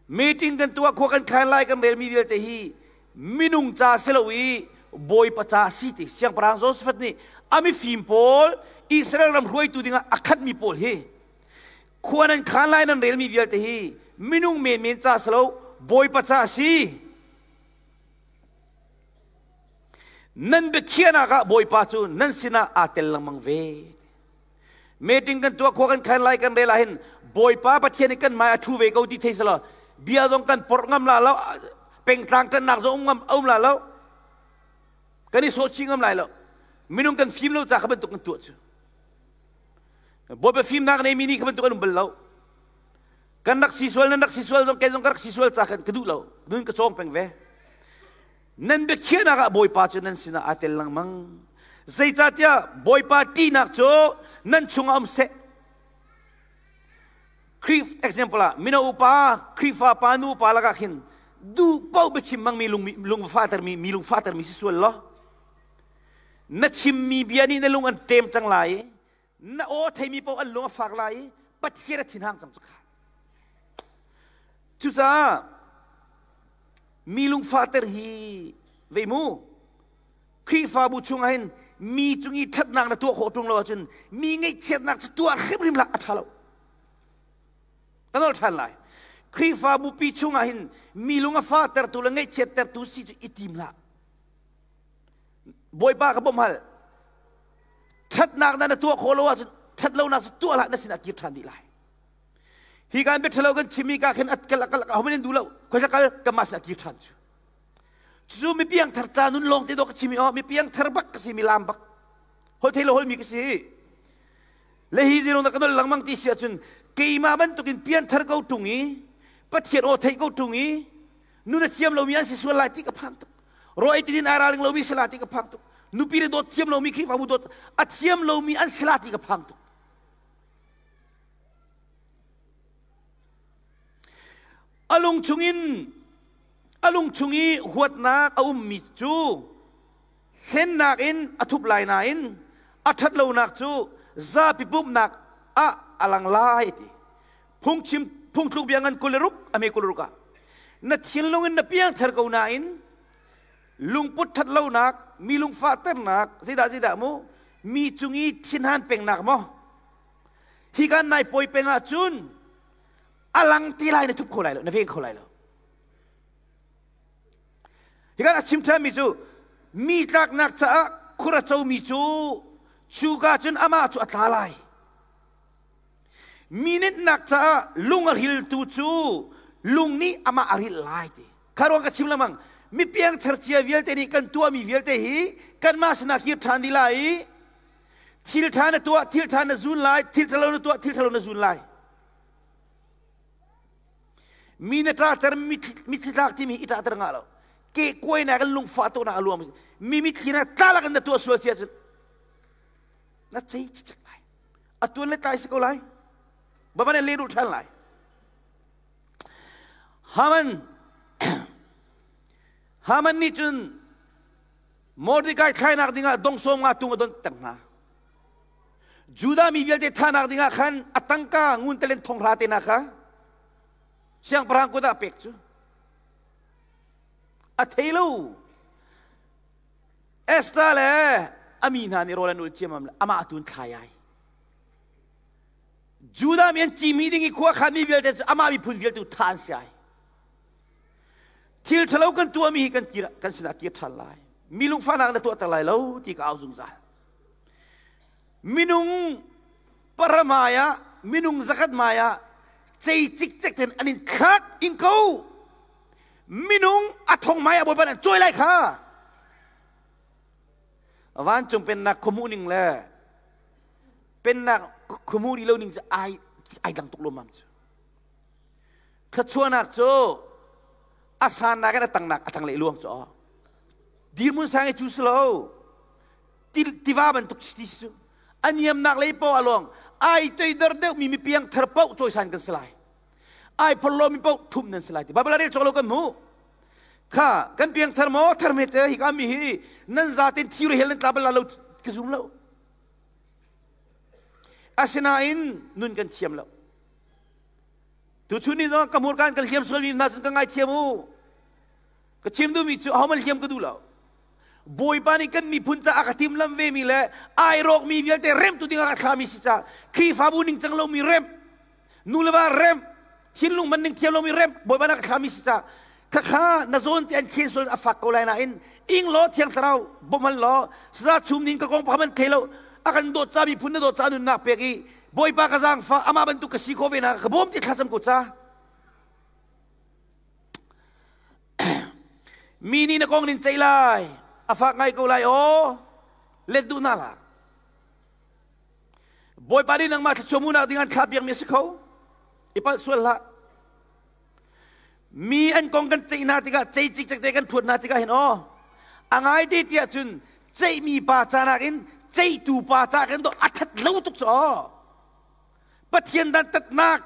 Meeting kan tuah khua kan khan lai kan relmi vialte hi minung ca si lo i Bawipa ca a si ti Siangpahrang Josaphat nih a mifim pawl Israel ram hruaitu dingah a khatmi pawl hi Khua nan khaan lai nan relmi vialte hi minung menmen ca si lo Bawipa ca a si. Nan biakhiahnak ah Bawipa cu nan sinah aa tel lengmang ve. Meeting kan tuah khua kan khan lai kan rel ahhin Bawipa Pathian nih kan hmai a ṭhu ve ko ti thei selaw bia zong kan porh ngam la lo pengtlang ṭannak zong um ngam um la lo kan i sawhchih ngam lai lo minung kan fim lo ca kha bantuk kan tuah cu Bawipa fimnak neimi nih kha bantuk an um bal lo. Kan rak si sual nan rak si sual zong kei zong ka rak si sual ca khan ka duh lo. Nun ka cawng peng ve. Nan biakhiahnak ah Bawipa cu nan sinah aa tel lengmang. Zeicahtiah Bawipa ṭihnak cu nan chungah um seh. Khrih example ah mino upa Khrihfa pa nu upa lakah khin duh paoh biachim hmangmi lung lung fatermi mi lung fatermi si sual law na chimmi bia nih na lung an ṭem cang lai i na aw theimi paoh an lung a fak lai i Pathian a thinhang cang cu kha. Cucaah mi lungfahter hi vei mu Khrihfabu chungah hin mi cung i ṭhatnak na tuah khawh ṭung lo ahcun mi ngaihchiatnak cu tuah hrimhrim hlah a ṭha lo. Ka nolh ṭhan lai. Khrihfabu pi chungah hin mi lung a fahtertu le ngaihchiattertu si cu i tim hlah. Bawipa ka bawmh hal. Ṭhatnak na na tuah khawh lo ahcun ṭhat lonak cu tuah hlah na sinah kir ṭhan dih lai. Hi kan bia ṭhalo kan chimmi ka khin at kal kal ahohmanh in duh lo khoi kal kanmah sinah kir ṭhan cu. Cucu mi piangthar ca nun lawng te dawh ka chim i oh mi piangthar bak ka si mi lam bak. Hol thei lo holmi ka si. Le hi zirong na ka nol lengmang ti si ahcun keimah bantukin pianthar ko ṭung i Pathian aw theih ko ṭung i nun a thiam lomi an si sual lai ti ka phang tuk. Raw ei tidin ai ralring lomi si la ti ka phang tuk. Nupi le dawt thiam lomi Khrihfabu dawt a thiam lomi an si la ti ka phang tuk. A lung chungin a lung chung i huatnak a ummi cu hlennak in a thup lai nain a ṭhat lonak cu zapi pumhnak ah a lang lai ti. Phungchim phungthluk bia ngan 26 a me 26 ah na thinlung in na piangthar ko nain lungput ṭhat lonak mi lungfahternak zeidah zeidah mu mi cung i thinhan pengnak maw hi kan nai pawi peng ahcun a lang ti lai na thup kho lai lo na veng kho lai lo hi kan a chim ṭhanmi cu mi tlaknak caah khur a comi cu cuka cun amah cu a tla lai Mi nenhnak caah lung a hriltu cu lung nih amah a rilh lai ti. Kha ruang ka chim lengmang. Mi piangthar cia vialte nih kan tuahmi vialte hi kanmah sinah kir ṭhan dih lai i thil ṭha na tuah, thil ṭha na zun lai, thil ṭhalo na tuah, thil ṭhalo na zun lai. Mi na ṭahter, mitthli tlak timi i ṭahter ngah lo. Ke kuainak in lungfah tuknak a luang. Mi mitthli na tla lakin na tuah sual cia cun na cei cicek lai. A tuan le tlai si ko lai. Baba nih lehrulh ṭhan lai. Haman Haman nih cun Mordecai thlainak dingah dong sawm nga tung a donh ter hna. Judah mi vialte thahnak dingah khan a tangka ngun talen thong hra te na kha siangpahrang kut ah pek cu a thei lo. Esther le a mi hna nih rawl an ul ciammam le amah tu in thlai ai. Judah mi an cimi ding i khua khan mi vialte cu amah miphun vialte tha an si ai. Thil ṭhalo kan tuahmi hi kan kir kan sinah kir ṭhan lai. Mi lungfahnak na tuahter lai lo ti ka au zungzal. Minung paramai ah minung zakat mai ah cei cikcek ten an in thlak in ko. Minung a thong mai a bawipa an cawi lai kha. Vancung pennak khuamu ning le pennak khuamu ri lo ning cu ai ai dang tuk lomam cu. Thluachuahnak cu a sannak in a tangnak a tang leh luang cu dirhmun sang i cu si lo tiva bantuk si cu a niamnak lei paoh a luang ai toidor deuhmi mi piangthar paoh cawisan kan si lai ai phorlo mi paoh ṭhum nan si lai ti Bible rel cawk lo kan hmu kha kan piangthar maw thar hme te hi ka mi hi nan zaten thi hel nan tla bal lo ka zum lo asinain nun kan thiam lo Tuchun ni zong ka hmurka in kan hliam sualmi hna cun ka ngaithiam u. Ka chim duhmi cu ahohmanh hliam ka duh lo. Bawipa nih kan miphun caah ka timlam vemi le ai rawkmi vialte remtu dingah ka thlami si caah Khrihfabu ningcang lomi remh, nu le va remh, thinlung man ning thiam lomi remh, Bawipa nih ka thlami si caah khakha na zawn te an khen sual a fak ko lai nain ing law thiang thlarau bawmh law saza chum ning ka kong pakhat man thei lo a kan dawt ca miphun na dawt ca nunnak pek i Bawipa ka zaangfah amah bantuk ka si khawh ve na ka bawm ti thlacam ko ca. Mi nih na kong nin ceih lai a fak ngai ko lai aw let duh na la. Bawipa nih nangmah thluachuah ding an thlah piakmi a si kho. I palh sual hlah. Mi an kong kan ceih hna tikah cei cikcek te kan ṭhuat hna tikah hin aw a ngai te tiah cun ceihmi pa ca nakin ceihtu pa ca kan do a ṭhat lo tuk cu aw Pathian dantatnak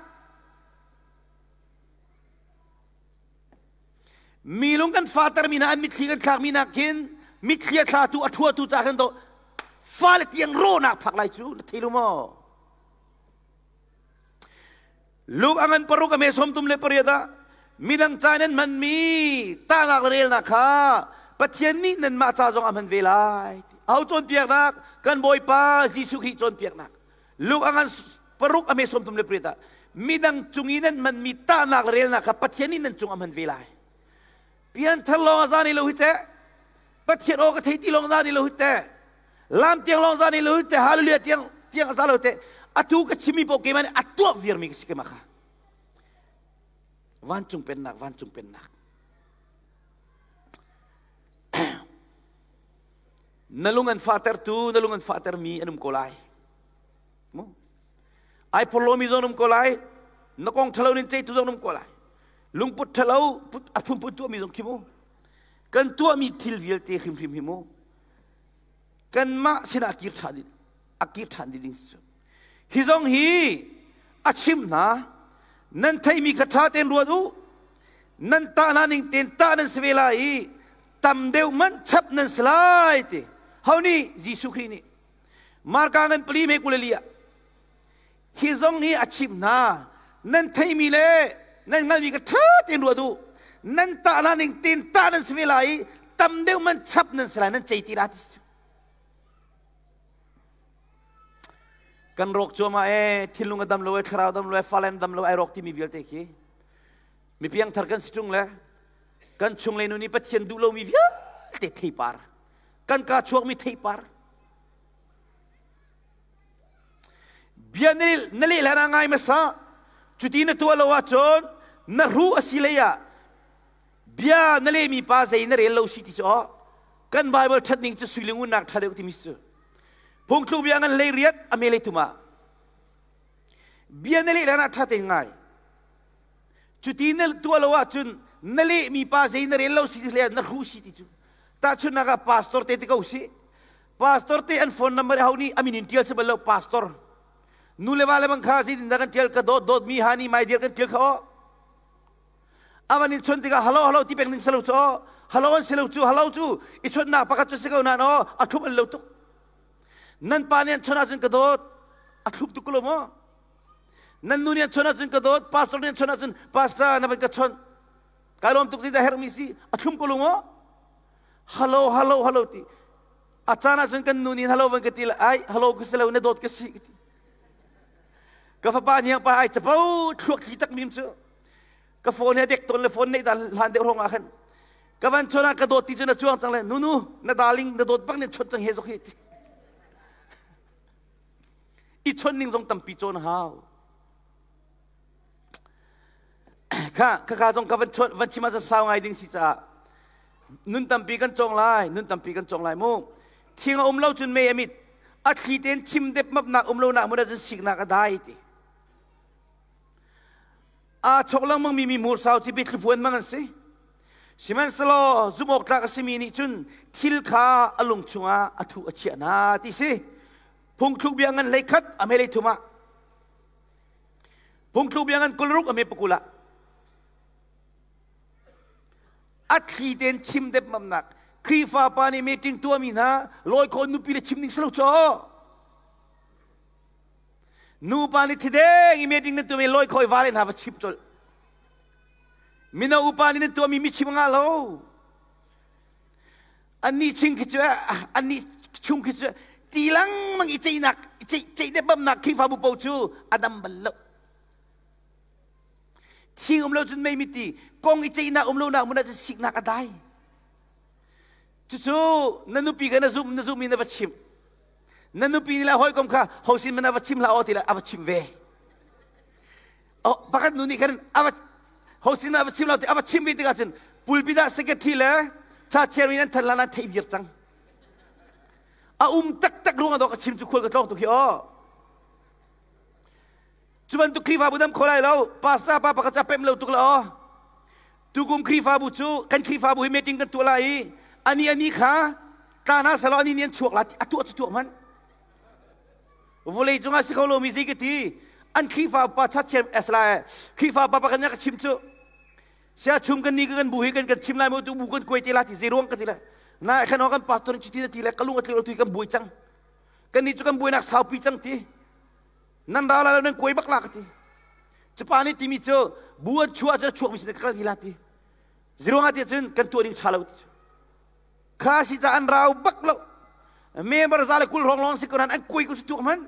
mi lung kan fatermi hna an mitthli kan thlakmi nak khin mitthli a thlatu a ṭhuatu ca kan do fale tiang rawhnak phak lai cu na thei lo maw Luke a ngan paruk a me 38 ah midang ca nan hmanmi tahnak le relnak kha Pathian nih nanmah ca zong a hman ve lai. Aho cawnpiaknak? Kan Bawipa Jesuh Khrih cawnpiaknak. Luke a ngan paruk a me 38 ah midang cung i nan hmanmi tahnak le relnak kha Pathian nih nan cung a hman ve lai. Pianthar lawng a za ni lo hi teh. Pathian aw ka thei ti lawng za ni lo hi teh. Lam tiang lawng za ni lo te hallelujah tiang tiang za lo te atu ka chimmi paoh keimah nih a tuah viarmi ka si keimah kha. Vancung pennak, vancung pennak. Na lung an fahtertu, na lung an fahtermi an um ko lai. Mu? Ai phorlomi zong um ko lai. Na kong ṭhalo nin ceitu zong um ko lai. Lungput ṭhalo a phunphun tuahmi zong khi mu. Kan tuahmi thil vialte hrimhrim hi mu. Kanmah sinah kir ṭhan a kir ṭhan ding ding cu. Hi zong hi a chimh hna. Nan theimi kha ṭha tein ruat u. Nan tah hna ning tein tah nan si ve lai i tam deuh man chap nan si lai ti. Ho nih? Jesuh Khrih nih. Marka ngan pali me kulali ah hi zong hi a chimh hna. Nan theimi le nan hngalhmi kha ṭha tein ruat u. Nan tah hna ning tein tah nan si ve lai i tam deuh man chap nan si lai nan cei ti la ti si. Kan rawk cuahmah e thinlung a dam lo e thlarau dam lo e fale dam lo ai rawk timi vialte khi mi piangthar kan si ṭung le kan chung le nu nih Pathian duh lomi vialte theipar kan ka chuakmi theipar bia na leh hlan ah ngai hmasa cuti na tuah lo ahcun na hruh a si lei ah bia na lehmi pa zei na rel lo si ti cu aw kan Bible ṭhat ning cu sui le ngun nak ṭha deuh timi cu phungthluk bia ngan hlei riat a me lei tum ah bia na leh hlan ah ṭha tein ngai cuti na tuah lo ahcun na lehmi pa zei na rel lo si hlei ah na hruh si ti cu tahchunhnak ah pastor te ti ko si pastor te an phone number ho nih a min in ṭial si bal lo pastor nu le va le bang kha zeitin dah kan ṭial ka dawt dawt mi hani mai dir kan ṭial kha aw avan in chon tikah halo halo ti peng ding selo cu halo an silo cu halo cu i chonnak pakhat cu si ko na no a thup an lo tuk nan pa nih an chon ahcun ka dawt a thlup tuk ko lo maw nan nu nih an chon ahcun ka dawt pastor nih an chon ahcun pastor na van ka chon kai lawm tuk ti dah herhmi si a thlum ko lo maw halo halo halo ti a caan ahcun kan nu nih halo van ka ti le ai halo ka si lo na dawt ka si ka ti ka fapa niang pa ai capo thluak thli tak mim cu ka phone he dek tawn le phone neih dan hlan deuh rong ah khan ka van chon ah ka dawt ti cu na chuang cang le nunu na darling na dawt bak ne chon cang he zok hi ti i chon ning zong tampi cawn hau kha kha kha zong ka van chon van chim ah sau ngai ding si caah nun tampi kan cawng lai nun tampi kan cawng lai mu thing a um lo cun mei a mit a thli tein chim dep mapnak um lo nak mun ahcun siknak a dai ti aa chok lengmang mi mi mursau cu biathli phuan mang an si sihmanhsehlaw zumh awk tlak a simi nih cun thil kha a lung chungah a thuh a chiah hna ti si phungthluk bia ngan hlei khat a hme thum ah phungthluk bia ngan kulruk a hme pakul ah a thli tein chim depmamnak Khrihfa pa nih meeting tuahmi hna lawi khaw nupi le chim ding si lo caw nupa nih thideng i meeting nan tuahmi lawi khaw i vale hna va chim colh mino upa nih nan tuahmi mi chim ngah lo annih ching khi cu annih chung khi cu ti lengmang i ceihnak ceih ceih depmamnak Khrihfabu paoh cu a dam bal lo Thing um lo cun mei miti kong i ceihnak um lonak hmun ah cun siknak a dai. Cucu na nupi kha na zum na zummi na va chimh. Na nupi nih le hawikom kha ho sin man a va chim hlah aw ti le a va chim ve. Oh, pakhat nu nih khan a va ho sin a va chim lo ti a va chim ve tikah cun pulpit ah secretary le cha chairman an than lan an theih viar cang. A um taktak ruang ah dawh ka chim cu khual ka tlawng tuk hi aw. Cu bantuk Khrihfabu dam kho lai lo. Pastor pa pakhat ca pem lo tuk la aw. Tukum Khrihfabu cu kan Khrihfabu hi meeting kan tuah lai i ani ani kha tla hna selaw ani ni an chuak la a tuah cu tuah hmanh. Vawlei cungah si kho lomi zei ka ti an Khrihfa pa chat esla Khrihfa pa pakhat nih ka chim cu sia chum kan ni kan bu hi kan kan chim lai mu tu bu kan kuai te la ti zei ruang ka ti le na khan kan pastor chiti na ti le ka lung a tling tu kan buai cang kan ni cu kan buainak saupi cang ti Nan ra lai lo nan kuai bak la ka ti. Cupa nih timi cu bu an chuah cu chuak mi sin ka kal vi la ti. Ziruang ah ti cun kan tuah ding ṭha lo ti. Kha si ca an rau bak lo. Member za le kul hrawng lawng si ko nan an kuai ko si tuak man.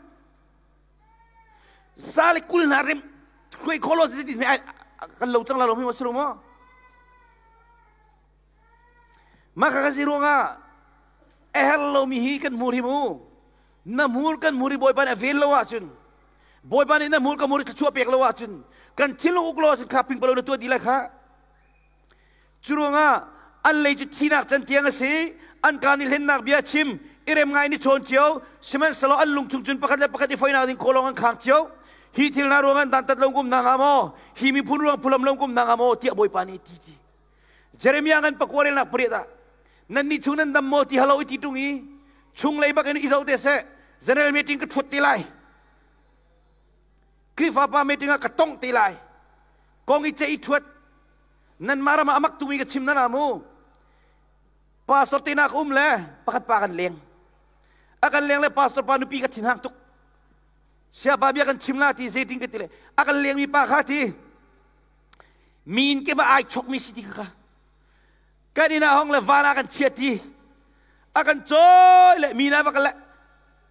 Za le kul hna rem hruai kho lo ti ti kan lo cang la lo mi ma si lo maw? Mah kha ka si ruangah. A her lomi hi kan hmur hi mu. Na hmur kan hmur i Bawipa nih a vel lo ahcun, Bawipa nih na hmur ka hmur i thluachuah pek lo ahcun, kan thinlung uk lo ahcun kha pingpalo na tuah dih lai kha. Cu ruangah an lei cu thihnak can tiang a si, an kaa nih hlennak bia a chim, i rem ngai in i chawn cio, sihmanhsehlaw an lung chung cun pakhat le pakhat i foihnak ding kawlawng an khang cio. Hi thil hna ruangah dantat lo kum hna hnga maw? Hi miphun ruang phulam lo kum hna hnga maw? tiah Bawipa nih a ti ti. Jeremiah ngan pakua relnak pariat ah nannih chung nan dam maw ti halo i ti ṭung i chunglei bak in i zoh te seh general meeting ka ṭhuat te lai Khrihfa pa meeting ah ka tongh te lai kong i ceih i ṭhuat nanmah ram ah amak tumi ka chim na mu pastor te nak um le pakhat pa kan leng a kan leng le pastor pa nupi ka thinhang tuk siapa bia kan chim la ti zeitin ka ti le a kan leng mi pa kha ti mi in ke ba ai chok mi si ti kha kan inn ah hong le van ah kan chia ti a kan cawi le mi na va le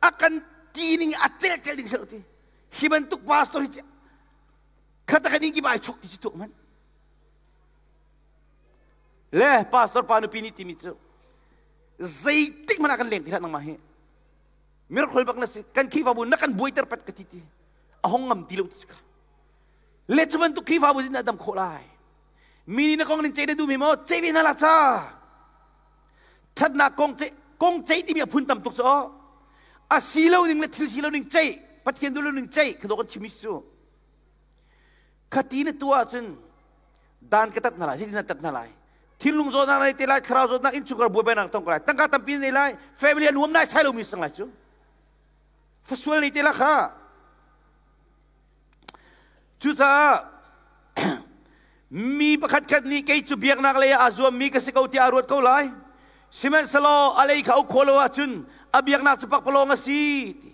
a kan ti ning a cel cel ding si ti hi bantuk pastor hi khata kan in ki ba ai chok ti cu tuk man le pastor pa nupi nih timi cu zeitik hmanh ah kan leng ti hlah nangmah hi miracle bak na si kan Khrihfabu na kan buaiter pat ka ti ti a hong ngam ti lo ti cu le cu bantuk Khrihfabu zin dah dam khawh lai mi nih na kong nin ceih na duh mi maw ceih ve hna la ca thatnak kong ceih kong ceih timi a phun tam tuk cu a si lo ning le thil si lo ning ceih Pathian duh lo ning ceih kha kan chim cu khati na tuah ahcun dan ka tat hna lai zeitin na tat hna lai thinlung zawtnak nei te lai thlarau zawtnak innchungkhar buaibainak tong ko lai tangka tampi nei lai family a nuam nai sai lomi sang lai cu fasual nei te la kha cucaah mi pakhat khat nih kei cu biaknak lei ah aa zuammi ka si ko tiah a ruat ko lai sihmanhsehlaw a lei kha uk khawh lo ahcun a biaknak cu pakpalawng a si ti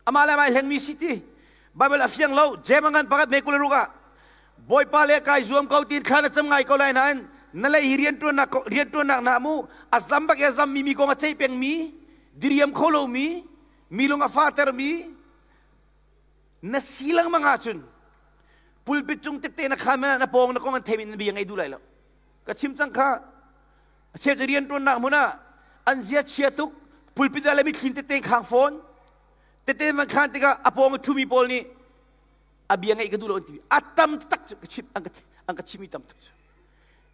amah le amah hlengmi si ti Bible a fiang lo Jeim a ngan pakhat me kul ruk ah Bawipa le kai zuam ko tin thla na cam ngai ko lai nain na lei hi riantuannak riantuannak na mu a zam bak ya zam mi mi kong a ceih peng mi diriam kho lo mi mi lung a fater mi na si lengmang ahcun pulpit cung tette na khan na pawng na kong an thei na bia ngei duh lai lo ka chim cang kha a cheu cu riantuannak hmun ah an zia chia tuk pulpit ah le mithlin tette khang fawn tette man khan tikah a pawng a ṭhumi pawl nih a bia ngeih ka duh lo an ti a tam tak cu ka chim an ka an ka chimi tam tuk cu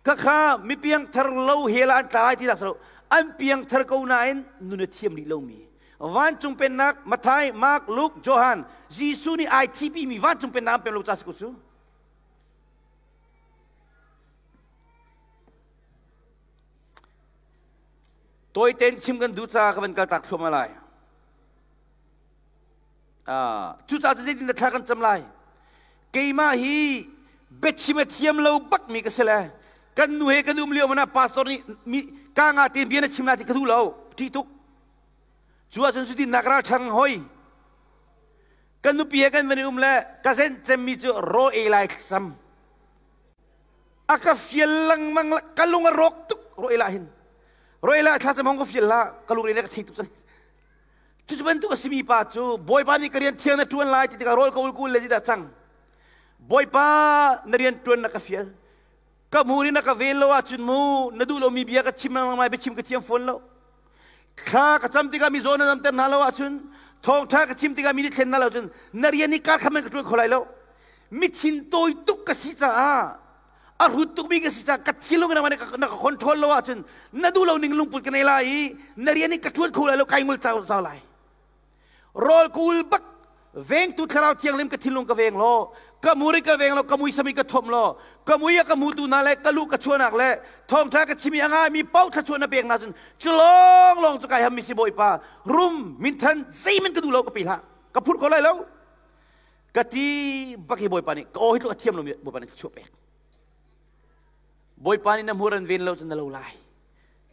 ka kha mi piang thar lo hel ah an tla lai ti dak lo an piang thar ko nain nun a thiam rih lomi vancung pennak Mathai Mark Luke Johan Jesuh nih ai thipi mi vancung pennak an pem lo ca si ko cu Tawitein chim kan duh caah ka van kal tak thluahmah lai. Cucaah cu zeitin dah thla kan cam lai? Keimah hi biachim a thiam lo bak mi ka si le kan nu he kan um lio mana pastor nih mi ka nga tein bia na chim la ti ka duh lo ṭih tuk. Cu ahcun cutin nak ral ṭhang hoi. Kan nupi he kan van i um le ka zenh cemmi cu raw ei lai sam. A ka fial lengmang ka lung a rawk tuk roila hin roila thla cam hong ka fial la ka lung re ka thei tuk cang cu bantuk a simi pa cu bawipa nih ka rian thiang na tuan lai ti tikah rawl ka ul kul le dah cang bawipa na rian tuan na ka fial ka hmur in na ka vel lo ahcun mu na duh lomi bia ka chim lengmang mai biachim ka thiam fawn lo thla ka cam tikah mi zawn na damter hna lo ahcun thawngṭha ka chim tikah mi nih thlen hna lo cun na rian hi kar khat man ka ṭuan kho lai lo mithin tawi tuk ka si caah a hrut tukmi ka si caah ka thilung na na ka control lo ahcun na duh lo ning lungput ka nei lai i na rian hi ka ṭuan kho lai lo kai ngol zau lai rawl kul bak vengtu thlarau thianghlim ka thinlung ka veng law ka muri ka veng law ka muisam i ka thom law ka mui a ka mutu hna le ka lu ka chuanak le thawngtha ka chimi a ngaimi paoh thluachuah na pek hna cun cu lawng lawng cu kai ham mi si bawipa rum minthan zeiman ka duh lo ka pe hlah ka phurh ko lai lo ka ti bak hi bawipa nih ka aw hi tluk a thiam lomi bawipa nih thluachuah pek bawipa nih na hmur an ven lo cun na lo lai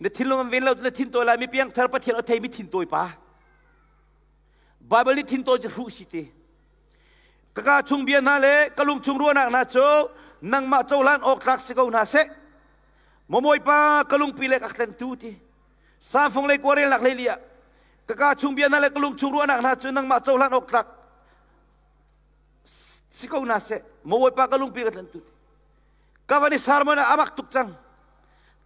na thinlung an ven lo cun na thin tawi lai mi piangthar pathian a thei mi thin tawi pa Baibal nih thintawi cu hruh si ti. Ka kaa chung bia hna le ka lung chung ruahnak hna cu nangmah cohlan awk tlak si ko hna seh. Maw Bawipa ka lungpi le ka tlentu ti. Samfung lei kuarelnak hlei li ah ka kaa chung bia hna le ka lung chung ruahnak hna cu nangmah cohlan awk tlak si ko hna seh. Maw Bawipa ka lungpi ka tlentu ti. Ka van i sermon ah a mak tuk cang.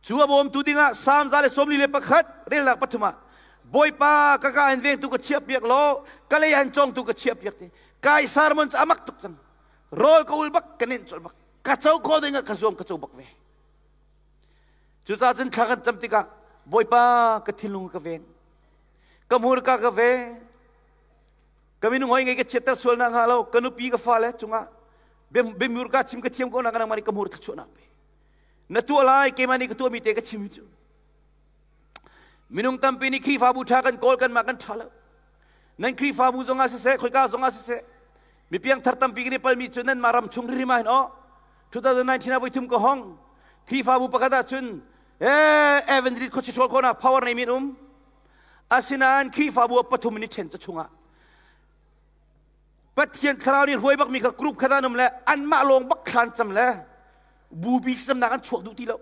Cu a bawmtu dingah Salm 141 relnak pathum ah. Bawipa ka ka in vengtu ka chiah piak law ka lei han cawngtu ka chiah piak te. Kai sermon cu amak tuk cang. Rawl ka ul bak ka nenh colh bak. Ka co kho ding ah ka zuam ka co bak ve. Cucaah cun thla kan cam tikah Bawipa ka thinlung ka veng. Ka hmurka ka veng. Ka minung hoi ngei ka chiatter sual na hnga lo. Ka nupi ka fale cungah biamur ka chim ka thiam ko na ka nangmah nih ka hmur thluachuahnak pe. Na tuah lai keimah nih ka tuahmi te ka chim cu. Minung tampi nih Khrihfabu ṭha kan kawl kanmah kan ṭha lo. Nan Khrihfabu zongah siseh, khoika zongah siseh, mi piangthar tampi kan i palmi cu nanmah ram chung hrimhrim ah hin aw 2019 ah voithum ka hong. Khrihfabu pakhat ah cun eh evangelist khuachi khawhnak power nei min um. Asinain Khrihfabu ah pathum in i ṭhen cu chungah Pathian thlarau nih hruai bakmi kha group khat an um le anmah lawng bak thlan cam le bupi samnak an chuak duh ti lo.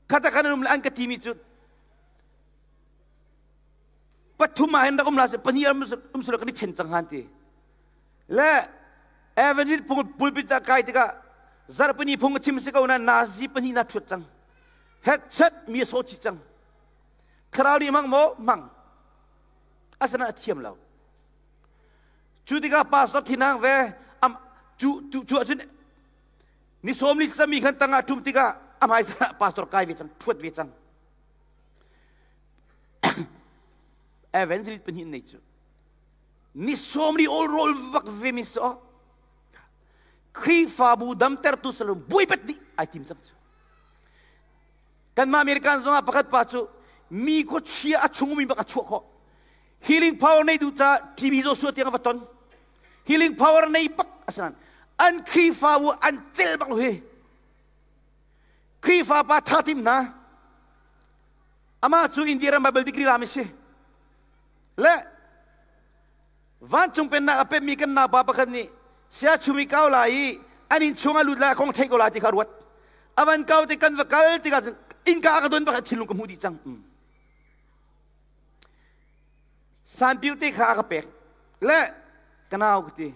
Khata khan an um le an ka timi cu pathum ah hin rak um la pahnih um silo kan i chen cang han ti. Le Evangelist pulpit ah kai tikah zarhpini phung a chim si ko na nazi pahnih na ṭhuat cang. Headset mi a sawh chih cang. Thlarau nih hmang maw? Hmang. Asana a thiam lo. Cu tikah pastor thinhang ve am cu cu cu ahcun ni sawm li sami khan tangah ṭum tikah a hmai pastor kai ve cang ṭhuat ve cang. Evangelist pahnih nei cu ni sawm li ol rol vak ve mi so Khrihfabu damtertu salon buai pat dih ai tim cang cu. Kanmah American zongah pakhat pa cu mi khuachia a chung mi bak a chuah khawh. Healing power nei duh ca TB Joshua tiang a va ton. Healing power nei bak asinan an Khrihfabu an cel bak lo hi. Khrihfa pa tha tim hna. Amah cu India ram Bible degree lami si. Le Vancung pennak a pemmi kan naupa pakhat nih sia chum i kau lai i an inn chung a lut lai a kong theih ko lai ti kha ruat. A van kau te kan va kal tikah cun innka a ka don pakhat thinlung ka hmuh dih cang. Mm. Sanpiu te kha a ka pek. Le ka nau ka ti.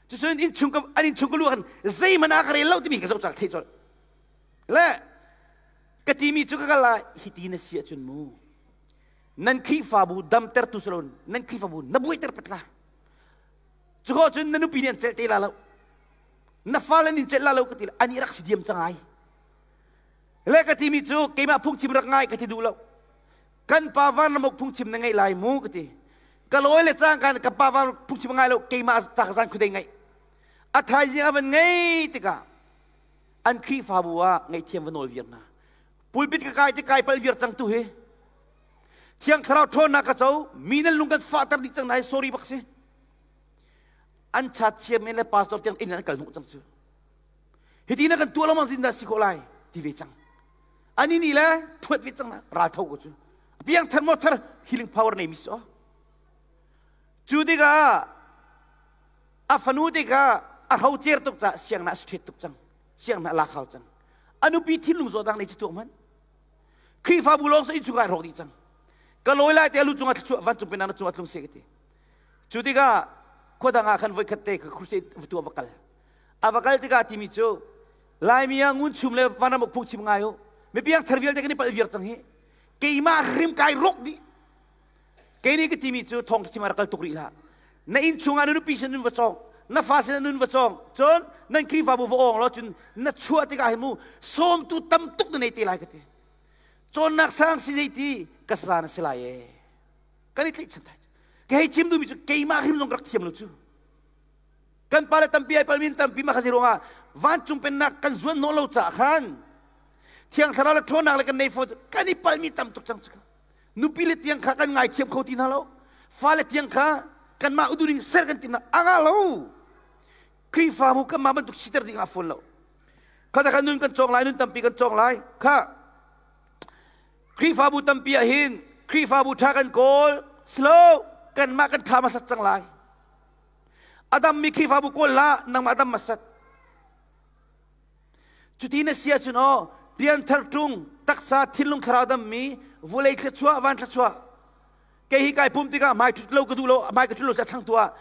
Cucun inn chung ka an inn chung ka luh khan zeihmanh a ka rel lo timi ka zoh cak theih colh. Le ka timi cu ka kal lai hi ti na si ahcun mu Nan Khrihfabu damtertu si loin nan Khrihfabu na buaiter pat la. Cuko cun na nupi nih an celh te la lo. Na fale nih celh la lo ka ti ani rak si diam cang ai. Le ka timi cu keimah phungchim rak ngai ka ti duh lo. Kan pa van ramuk phungchim na ngaih lai mu ka ti. Ka lawi le cang kan ka pa van phungchim ngai lo keimah tak zan khudei ngaih. A thaizing a van ngei tikah an Khrihfabu ah ngaihthiam va nawl viar hna. Pulpit ka kai ti kai pal viar cang tu hi. Thiang Thlarau ṭhawnnak ka co, mi nan lung kan fahter dih cang na hi sorry bak si. An chat chairman le pastor tiang inn an kal hnawh cang cu. Hiti na kan tuah lengmang zin dah si khawh lai ti ve cang. Ani nih le ṭhuat ve cang na ral tho ko cu. Piang thar maw thar healing power nei mi so. Cu tikah a fanu tikah a hrocer tuk ca siang na a tuk cang. Siang na lak hau cang. A nupi thinlung zawt dang nei cu tuak man. Khrihfabu lawng sa innchung ah rawk dih cang. Ka lawi lai te alu cungah thluachuah vancung pennak na cungah tlung se ka ti. Cu tikah khua dang ah khan voikhat te ka crusade va tuah va kal. A va kal tikah timi cu Laimi ah ngun chum le vanram uk phung chim ngai u. Mipiang thar vialte kan i palh viar cang hi. Keimah rim kai rawk dih. Kei nih ka timi cu thawng chim ah rak kal tuk rih hlah. Na inn chungah na nupi sin nun va cawng, na fa sin nun va cawng. Cun nan Khrihfabu va awng law cun na chuah tikah hin mu sawmtu tam tuk na nei te lai ka ti. Cawnnak sang si zei ti ka sa na si lai ee. Kan i tlaihchan thai. Ka hei chim duhmi cu keimah hrim zong ka rak thiam lo cu. Kan pale tampi ai palmin tampi ma kha si ruangah vancung pennak kan zuan hnawh lo caah khan Thiang Thlarau le ṭhawnnak le kan nei fawn kan i palmi tam tuk cang cu. Nupi le tiang kha kan ngaithiam kho ti hna lo. Fale tiang kha kanmah udu ding ser kan tim hna a nga lo. Khrihfabu kanmah bantuk siter ding ah fawn lo. Kha ta kha nun kan cawng lai, nun tampi kan cawng lai. Kha Khrihfabu tampi ah hin Khrihfabu ṭha kan kawl slow kanmah kan ṭha hmasat cang lai. A dammi Khrihfabu kawl hlah, nangmah dam hmasat. Cuti na si ahcun aw, pianthar ṭung, taksa thinlung thlarau dammi, vulei thluachuah, van thluachuah. Kei hi kai pum tikah hmai ṭhut lo ka duh lo, hmai ka ṭhut lo ca changtu ah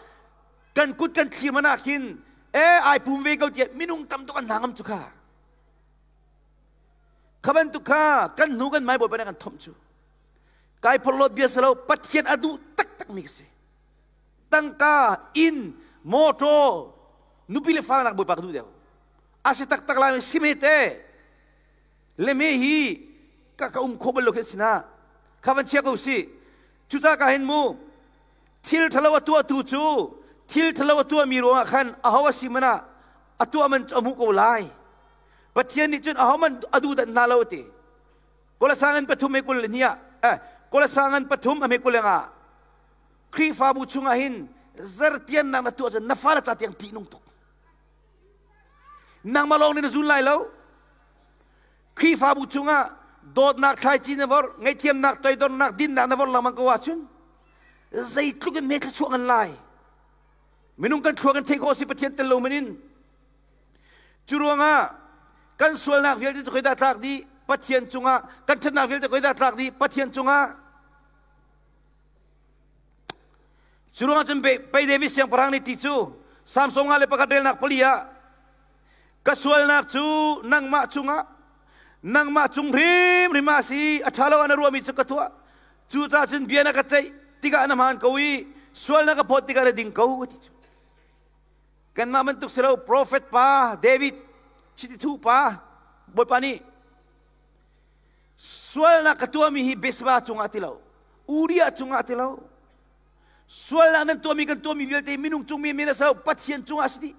kan kut kan thlir man ah khin e ai pum ve ko tiah minung tam tuk an hna ngam cu kha. Kha bantuk kha kan hnu kan mai Bawipa nih kan thomh cu. Kai phorhlawt bia si lo, Pathian a duh taktak mi ka si. Tangka, inn, motor, nupi le fale nak Bawipa ka duh deuh. A si taktak lai si me te. Le me hi ka ka um kho bal lo khin sina. Kha van chia ko si. Cucaah ka hin mu thil thalo a tuahtu cu thil thalo a tuahmi ruangah khan aho a si man ah a tuah man cu a hmuh ko lai. Pathian nih cun ahohmanh a duhdanh hna lo a ti. Kolasangan pathum he kul hnih ah eh Kolasangan pathum a hme kul ah Khrihfabu chungah hin zertiannak na tuah cun na fale ca tiang ṭihnung tuk. Nangmah lawng nih na zul lai lo. Khrihfabu chungah dawtnak thlaici na vorh, ngaihthiamnak, toidornak, dinnak na vorh lengmang ko ahcun zeitluk in hme thluachuah ngan lai. Minung kan thlua kan theih khawh si Pathian tel lo manin. Cu ruangah kan sualnak vialte cu khoidah tlak dih? Pathian cungah kan ṭhatnak vialte khoidah tlak dih? Pathian cungah. Cu ruangah cun pei David siangpahrang nih ti cu Samson nga le pakhat relnak pali ah ka sualnak cu nangmah cungah nangmah cung hrimhrim ah si a ṭha lo ah na ruahmi cu ka tuah cucaah cun bia na ka ceih tikah na hmaan ko i sual na ka phawt tikah na ding ko ti cu kanmah bantuk si lo profet pa David chiti thu pa Bawipa nih sualnak ka tuahmi hi Besba cungah ti lo Uriah cungah ti lo sualnak nan tuahmi kan tuahmi vialte minung cung mi men a si lo Pathian cungah si dih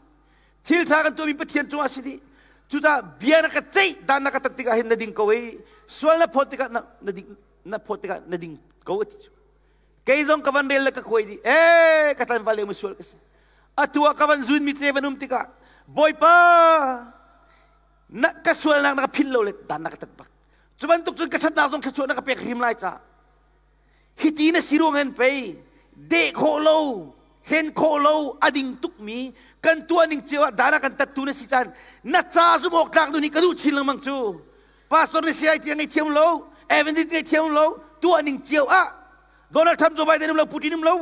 thil ṭha kan tuahmi Pathian cungah si dih cucaah bia na ka ceih dan na ka tat tikah hin na ding ko ei sual na phawt tikah na, na ding na phawt tikah na ding ko ti cu kei zong ka van rel le ka khuai dih ee ka tlanval le sual ka si atu ah ka van zun mi te van um tikah bawipa na ka sualnak na ka philh lo le dan na ka tat bak cu bantuk cun ka ṭhatnak zong thluachuah na ka pek hrim lai ca hiti na si ruang hin pei deh khawh lo hlen khawh lo a ding tukmi kan tuah ning cio ah dana kan tattu na si caan na ca zum awk tlak nu nih ka duh chin lengmang cu pastor na si ai ti ngei thiam lo evangelist ngei thiam lo tuah ning cio ah Donald Trump Joe Biden um lo Putin um lo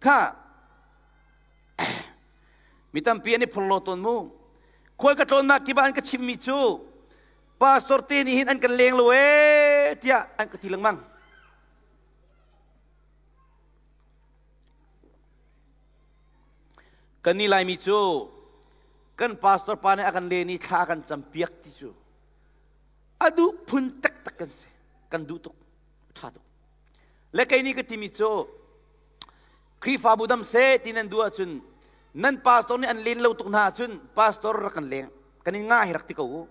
kha mi tampi an i phurlo tawn mu khual ka tlawnnak kip ah an ka chimmi cu pastor te nih hin an kan leng lo ee tiah an ka ti lengmang kan ni laimi cu kan pastor pa nih a kan len i thla a kan campiak ti cu a duh phun taktak kan si kan duh tuk ṭha tuk le kei nih ka timi cu Khrihfabu dam seh ti nan duh ahcun nan pastor nih an len lo tuk hna ahcun pastor rak kan leng kan in nga hi rak ti ko u.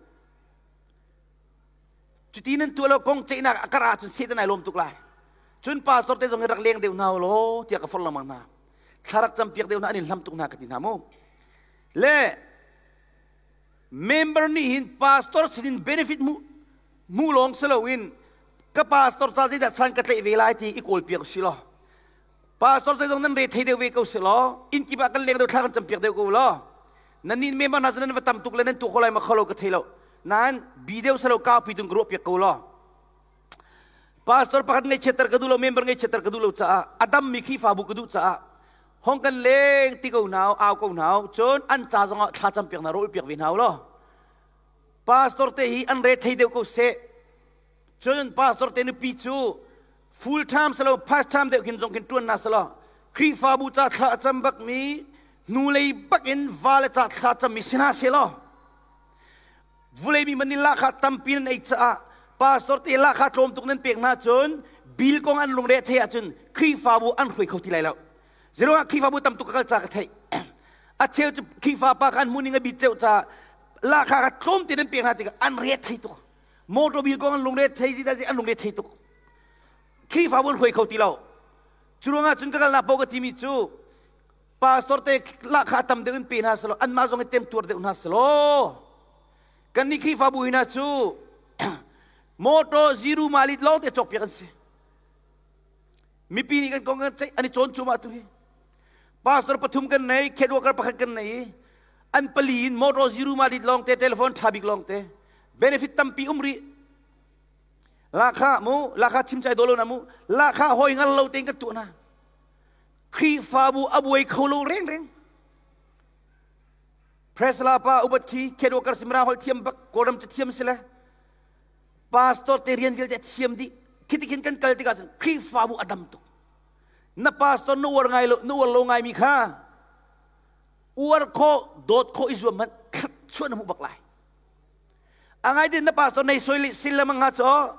Cuti nan tuah lo kong ceihnak a karh ahcun Satan ai lawm tuk lai. Cun pastor te zong hi rak leng deuh hna u law tiah ka forh lengmang hna. Thla rak campiak deuh hna an in hlam tuk hna ka ti hna mu. Le member nih hin pastor sinin benefit hmuh hmuh lawng si loin ka pastor ca zeidah san ka tlaih ve lai ti i kawl piak si law pastor zei zong nan re thei deuh ve ko si law inn kip ah kan leng deuh thla kan campiak deuh ko law nan nih member hna cu nan va tam tuk le nan tuah ko lai ma kho lo ka thei lo nain bi deuh selo kau pi tung ka ruah piak ko law pastor pakhat ngaihchiatter ka duh lo member ngaihchiatter ka duh lo caah a dammi Khrihfabu ka duh caah hong kan leng ti ko hna au ko hna cun an ca zongah thla campiak hna rawl piak ve hna law pastor te hi an re thei deuh ko seh cun pastor te nupi cu full time salo part time deuh khin zong khin tuan na salo Khrihfabu ca thla cam bak mi hnulei bak in va le ca thla cam mi si hna seh law vulei mi man la kha tampi nan ei caah pastor te la kha tlawm tuk nan pek hna cun bil kong an lungre thei ahcun Khrihfabu an hruai kho ti lai lo Zeruangah Khrihfabu tam tuk ka kal ca ka theih a cheu cu Khrihfa pa kha an hmuh ning a bit ceu ca la kha kha tlawm te nan pek hna tikah an re thei tuk motor bil kong an lungre thei zi an lungre thei tuk Khrihfabu an hruai kho ti lo cu ruangah cun ka kalnak paoh ka timi cu pastor te lahkhah tam deuh in pe hna selaw anmah zong i temtuar deuh hna selaw kannih Khrihfabu hina cu motor zero malit lawng te cawkpiak an si mipi nih kan kong kan ceih an i cawn cuahmah tu hi pastor pathum kan nei khet worker pakhat kan nei i an pali in motor zero malit lawng te telephone tha bik lawng te benefit tampi um rih Lahkhah mu, lahkhah chim cai dolo na mu, lahkhah hoi ngal lo tein kan tuah na. Khrihfabu a buai kho lo reng reng. Presla pa upat khi khen worker simra hol thiam bak Kawlram cu thiam si le pastor te rian vialte thiam dih. Khi khin kan kal tikah cun Khrihfabu a dam tuk. Na pastor na uar ngai lo na uar lo ngai mi kha uar khawh dawt khawh i zuam hmanh thluachuah na hmuh bak lai. A ngai din na pastor nei soi sil le mang ha cho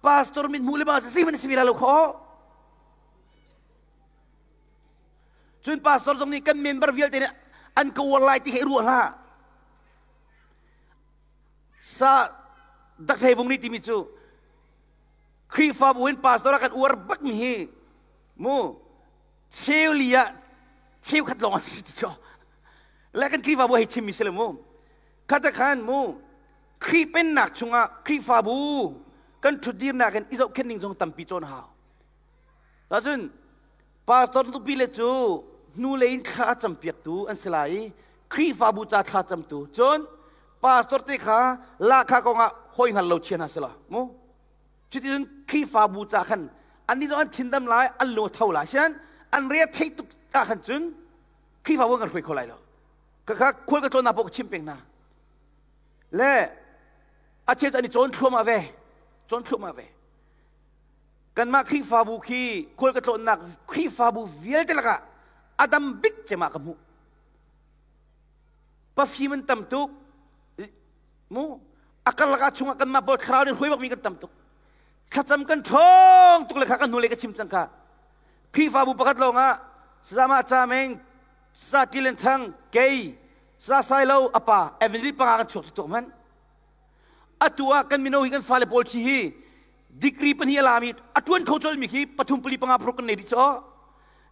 pastor mit hmu le bang si man si la lo kho. Cun pastor zong nih kan member vialte nih an ka uar lai ti he ruah hlah. Sa dak thei vung ni timi cu Khrihfabu in pastor a kan uar bak mi hi mu cheu li ah cheu khat lawng an si ti cu. Le kan Khrihfabu hei chim mi si le mu. Khata khan mu Khrih pennak chungah Khrihfabu kan ṭhutdirnak in i zohkhenh ning zong tampi cawn hau. Cun pastor nupi le cu hnulei in thla a campiaktu an si lai i Khrihfabu ca thla camtu. Cun pastor te kha lahkhah kongah hawi hngal lo chia hna sila mu. Cuticun Khrihfabu ca khan annih zong an thindam lai, an lung a tho lai. Sian an re a theih tuk ah khan cun Khrihfabu an kan hruai kho lai lo. Kha khual ka tlawnnak paoh ka chim peng hna. Le a cheu cu an i cawn thluahmah ve. Cawn thluahmah ve. Kanmah Khrihfabu khi khual ka tlawnnak Khrihfabu vialte lakah a dam bik cem ah ka hmuh. Pafim an tam tuk. Mu a karlak ah chungah kanmah pawl thlarau nih hruai bakmi kan tam tuk. Thlacam kan ṭhawng tuk le kha kan hnulei ka chim cang kha. Khrihfabu pakhat lawngah Sazama Cameng, Sa Tilen Thang, kei, Sa Sailo, a pa, Evangelist panga kan chuak tuk hmanh. Atu ah kan mino hi kan fale pawl chi hi degree pahnih a lami a ṭuan kho colmi khi pathum pali panga paruk kan nei dih cu.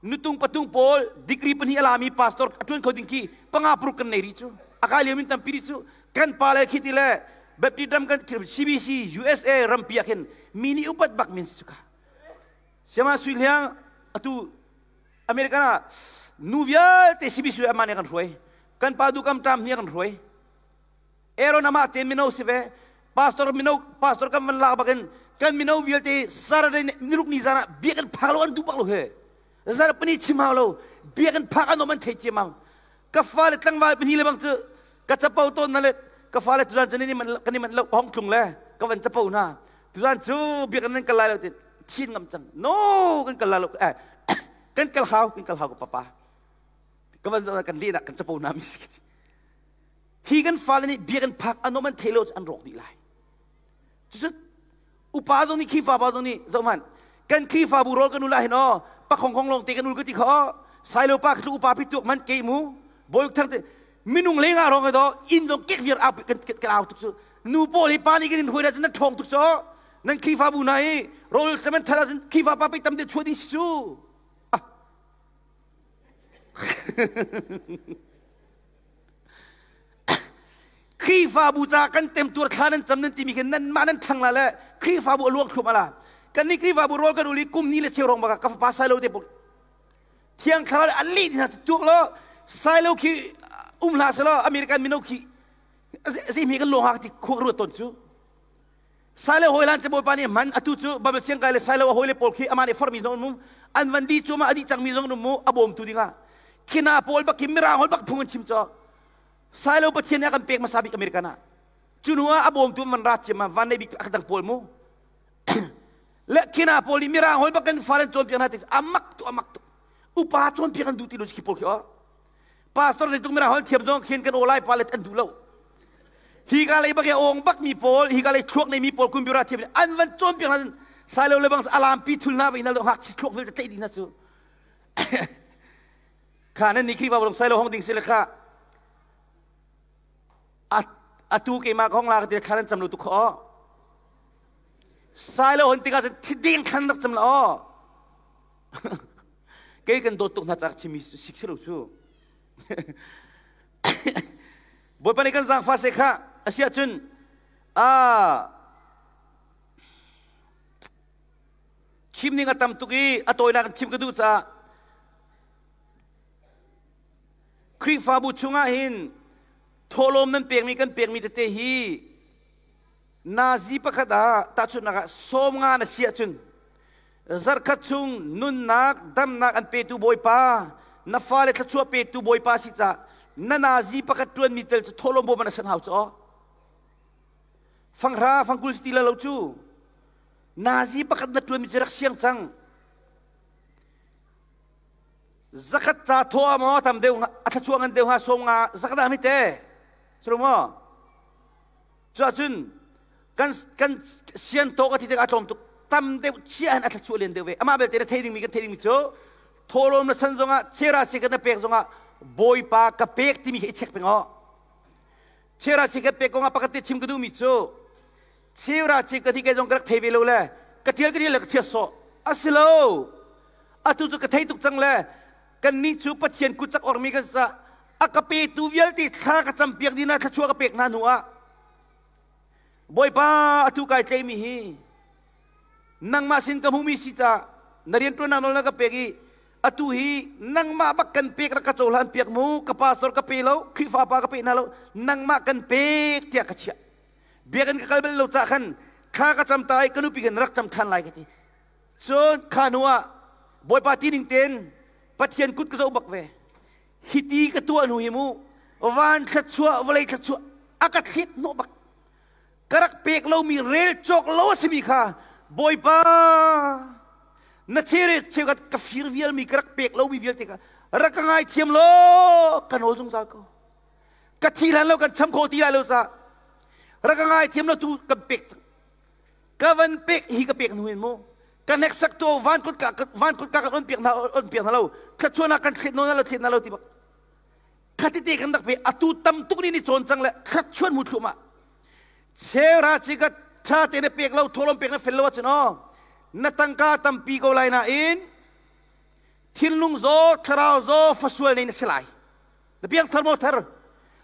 Nutung patung pawl degree pahnih a lami pastor a ṭuan kho ding khi panga paruk kan nei rih cu. A kai lio min tampi rih cu. Kan pa le khi ti le Baptist ram kan CBC USA rampi ah khin mi nih upat bak min si ka. Siama Sui Hliang atu American ah nu vialte CBC amah nih kan hruai. Kan pa du kam ṭam nih kan hruai. Aaron amah te mino si ve. Pastor mino pastor kan van lak bakin kan mino vialte Saturday niruk ni zan ah biakinn phak lo an duh bak lo he. Zarhpini chim hau lo biakinn phak an um an thei ciamang. Ka fale tlangval pahnih le bang cu ka capo tawn na le ka fale tuzan cu kan i manh lo hong tlung le ka van capo hna. Tuzan cu biakinn nan kal lai lo ti thin ngam cang. No kan kal lai lo eh kan kal hau kan kal hau ka papa. Ka van kan lehnak kan capo hna mi si. Hi kan fale nih biakinn phak an um an thei lo an rawk dih lai. Cucu upa zong nih Khrihfa pa zong nih zoh hmanh kan Khrihfabu rawl kan ul ah hin aw pakhong khong lawng te kan ul ka ti kho sailo pa khi upa pi tuak man ke mu bawi thang te minung leng ah rong do inn zong kek viar au kan kan au tuk cu nu pawl hi pa nih kan in hruai na cu nan ṭhawng tuk cu nan Khrihfabu hna hi rawl semen thal ah cun Khrihfa pa pi tam te chuah ding si cu ah Khrihfabu ca kan temtuar thla nan cam nan timi khi nanmah nan ṭhang la le Khrihfabu a luang thluam ala. Kan nih Khrihfabu rawl kan ul i kum ni le cheu rong baka ka fapa Sailo te puk Thiang Thlarau an lih hna tuak lo Sailo khi um hlah selaw American mino khi zei mi kan luang hak ti khuak ruat ton cu Sailo hawi lan che bawipa nih man atu cu Bible siang kai le Sailo a hawi le pawl khi amah nih formi zong um an van di cu ma adi cangmi zong um mu a bawmtu dingah khina pawl bak khi mirang hol bak phung an chim cho Sailo Pathian nih a kan pek hmasa bik American ah cu hnu ah a bawmtu man ra ciam ah van nei bik a dang pawl mu le khina pawl nih mirang hol bak kan fale cawnpiak hna tik amak tu amak tu upa cawnpiak an duh ti lo khi pawl khi o pastor zeitluk mirang hol thiam zong khin kan aw lai pa le an duh lo hi ka lei bak i ong bak mi pawl hi ka lei thluak nei mi pawl computer thiam an van cawnpiak hna sailo le bang alam pi thul na ve na lo hak chi thluak vialte tlaih ding na cu kha nan ni Khrihfa bu sailo hong ding si le kha atu keimah ka hong la ka ti thla nan cam lo tu kho sailo hon tikah cun thiding thlan rak cam la aw kei kan dawt tuk hna cak chimi sik si lo cu Bawipa nih kan zaangfah seh kha a si ahcun a chim ning a tam tuk i a tawinak in chim ka duh caah Khrihfabu chungah hin thawhlawm nan pekmi kan pekmi tete hi nazi pakhat ah tahchunhnak ah sawm nga na si ahcun zarkhat chung nunnak damnak an petu Bawipa na fale thluachuah petu Bawipa si caah Na nazi pakhat ṭuanmi tel cu thawhlawm bawm an san hau cu aw. Fanghra fangkul si ti lo cu. Nazi pakhat na ṭuanmi cu rak siang cang. Zakhat ca thaw maw tam deuh a thlachuah ngan deuh hnga sawm nga zakhat ah mi te. Suru maw? Cuahcun kan kan sian tawk a ti tikah a tlawm tuk tam deuh chia hin a thlachuah len deuh ve. Amah belte na thei dingmi kan thei dingmi cu thawhlawm na san zongah chera che na pek zongah Bawipa ka pek timi khi i check peng aw. Chera che ka pek kongah pakhat te chim ka duhmi cu chera che ka thi ke zong ka rak thei ve lo le ka tial ka tial le ka thias sawh asilo atu cu ka thei tuk cang le kannih cu Pathian kut cak ormi kan sa a ka petu vialte thla ka campiak dina thluachuah ka pek hna hnu ah Bawipa atu kai tleimi hi nangmah sin ka hmumi si ca na rianṭuannak nawl na ka pek i atu hi nangmah bak kan pek rak ka cohlan piak mu ka pastor ka pe lo Khrihfa pa ka pe hna lo nangmah kan pek tiah ka chiah biakinn ka kal bal lo ca khan thla ka cam ta i ka nupi khan rak cam ṭhan lai ka ti cun kha hnu ah Bawipa ti ning tein Pathian kut ka zoh bak ve hiti ka tuah hnu hi mu van thluachuah vawlei thluachuah a ka thlit hnawh bak ka rak pek lomi rel cawk lo a simi kha Bawipa na chere cheukhat ka fir vialmi ka rak pek lomi vialte kha rak ka ngaithiam law ka nawl zungzal ko ka thi hlan lo kan cham kho ti lai lo ca rak ka ngaithiam lo tu kan pek cang ka van pek hi ka pek hnu in mu ka hneksak tu van kut ka van kut ka kan on piak hna on piak hna lo thluachuahnak kan thlet na lo thlet na lo ti bak khatite kan rak pe atu tam tuk ni ni cawn cang le thluachuan mu thluma chera chi ka tha te na pek lo tholom pek na fel lo ahcun aw na tangka tampi ko lai na in thinlung zaw thlarau zaw fasual nei na si lai Na piangthar maw thar?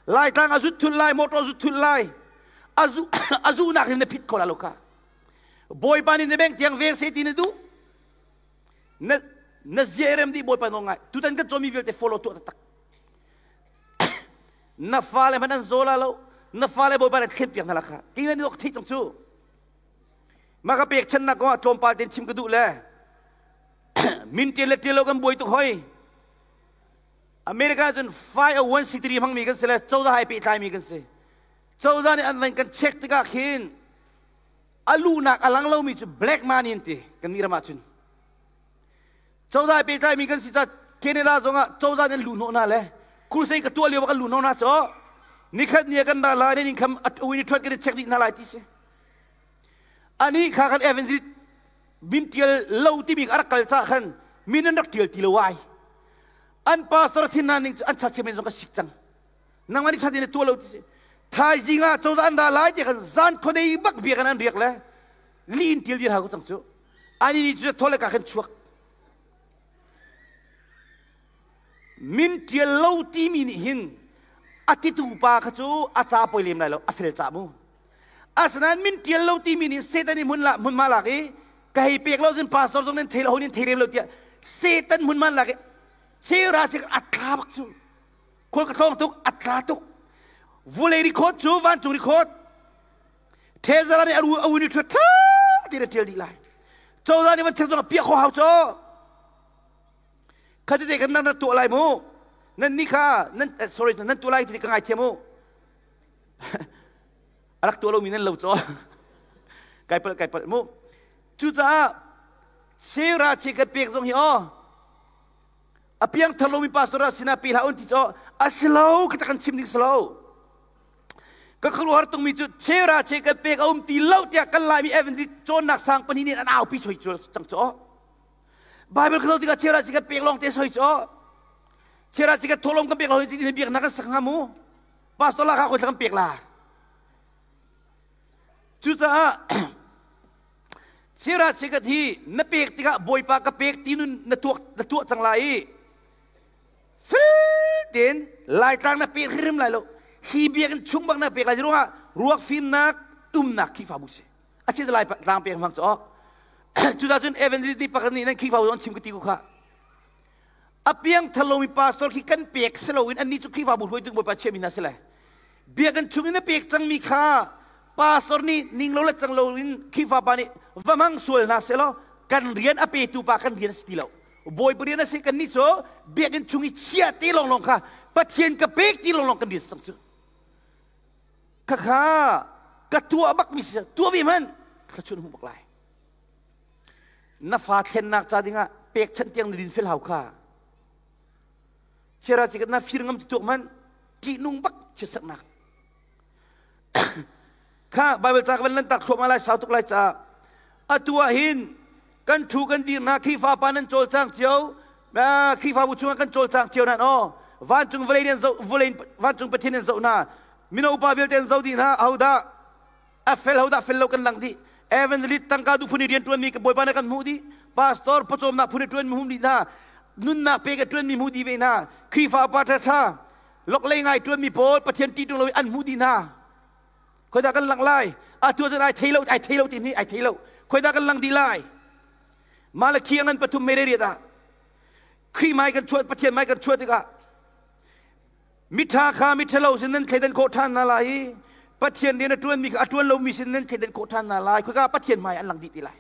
Laitlang a zut thul lai, motor zut thul lai. Azu azu nak in na phit kho la lo ka. Bawipa nih na beng tiang veng se ti na duh. Na na zia rem di Bawipa nawl ngai. Tutan kan cawmi vialte follow tuah taktak. na fale hmanh an zaw la lo. Na fale Bawipa nih thlen piak hna la kha. Kei nan ok thei cang cu. Mah ka pekchannak kong ah tlawmpal ten chim ka duh le min tial le tial lo kan buai tuk hoi. America cun 501c3 hmangmi kan si le cozah hai pehtlaimi kan si. Cozah nih an van kan check tikah khin a luhnak a lang lomi cu black money an ti kan nih ram ahcun. Cozah hai pehtlaimi kan si ca Canada zongah cozah nih an luh hnawh hna le crusade ka tuah lio ah kan luh hnawh hna cu nikhat ni ah kan dah lai nin kham a win i ṭhuat kan i check dih hna lai ti si. Ani kha kan evangelist min ṭial lo timi a rak kal cah khan min an rak ṭial ti lo ai. An pastor thin hna ning cu an chachiam in zong ka sik cang. Nangmah nih thatin tuah lo ti si. Thaizing ah cozah an ra lai ti khan zan khuadei bak bia kan an riak le li in ṭial dir hau cang cu. Ani ni cu thole ka khan chuak. Min ṭial lo timi nih hin a titu pa kha cu a ca poi lem lai lo a fel ca mu. Asinain min ṭial lo timi nih Satan i hmun la hmunhma lak i ka hei pek lo cun pastor zong nan thei lo ho nih thei lem lo tiah Satan hmunhma lak i Sarah si a tla bak cu khual ka tlawng tuk a tla tuk vulei record cu vancung record Thezara nih a ru a win i ṭha ti na ṭial dih lai cozah nih van check zong a piah kho hau cu khatite kan nan tuah lai mu nan ni kha nan sorry nan tuah lai ti ka ngaithiam u a rak tuah lomi nan lo caw kai palh kai palh mu cucaah Sarah chi kan pek zong hi aw a piang thar lomi pastor ah sinah pe hlah un ti caw a si lo ka kan chim ding si lo ka khuaruahhar tungmi cu Sarah che kan pek a um ti lo tiah kan laimi Adventist cawnnak sang pahnih nih an aupi choi cang caw Bible ka zoh tikah Sarah chi kan pek lawng te soi caw Sarah chi kan tholom kan pek lo hi biaknak kan sak hnga mu Pastor la kha khoi kan pek la. Cucaah Sira chikat hi na pek tikah Bawipa ka pek ti nun na tuak na tuah cang lai i fel tein Laitlang na pek hrimhrim lai lo. Hi biakinn chung bak na pek lai ruangah ruak fimnak umnak Khrihfabu si. A si lai tlang pek hmang cu. Cucaah cun evangelist nih pakhat nih nan Khrihfabu an chim ka ti ko kha. A piangthar lomi pastor khi kan pek si loin annih cu Khrihfabu hruaitu Bawipa chiahmi hna si le biakinn chung in a pek cangmi kha pastor nih ning lo le cang lo in Khrihfa pa nih va hmang sual hna seh law kan rian a petu pa kan rian a si ti lo. Bawipa rian a si kan nih cu biakinn chung i chia te lawnglawng kha Pathian ka pek ti lawnglawng kan rian sang cu. Khakha ka tuah bak mi si tuah ve hmanh thluachuah na hmu bak lai. Na fa thlennak ca dingah pekchanh tiang na din fel hau kha. Chiara chi na fir ngam ti tuak man ṭihnung bak chiatsaknak. Kha Bible ca ka van lan tak thluahmah lai sau tuk lai ca. Atu ah hin kan thu kan dir hna Khrihfa pa nan cawlcang cio Khrihfabu chungah kan cawlcang cio nan aw vancung vawlei nan zoh vawlei vancung Pathian nan zoh hna mino upa vialte an zoh dih hna ahodah a fel hodah fel lo kan lang dih evangelist tangka du phun i rian ṭuanmi bawipa na kan hmuh dih pastor pawcawmnak phun i ṭuanmi hmuh dih hna nunnak pe ka ṭuanmi hmuh dih ve hna Khrihfa upa ṭhaṭha loklei ngai ṭuanmi pawl Pathian ṭih ṭung lo an hmuh dih hna Khoi dah kan lang lai? Atu cun ai thei lo, ai thei lo ti ni, ai thei lo. Khoi dah kan lang dih lai? Malakhi a ngan pathum mere riat ah Khrih mai kan chuat Pathian mai kan chuat tikah mitha kha mithalo sin nan thleidan khawh ṭhan hna lai i Pathian rian a ṭuanmi kha a ṭuan lomi sin nan thleidan khawh ṭhan hna lai. Khoika Pathian hmai an lang dih ti lai.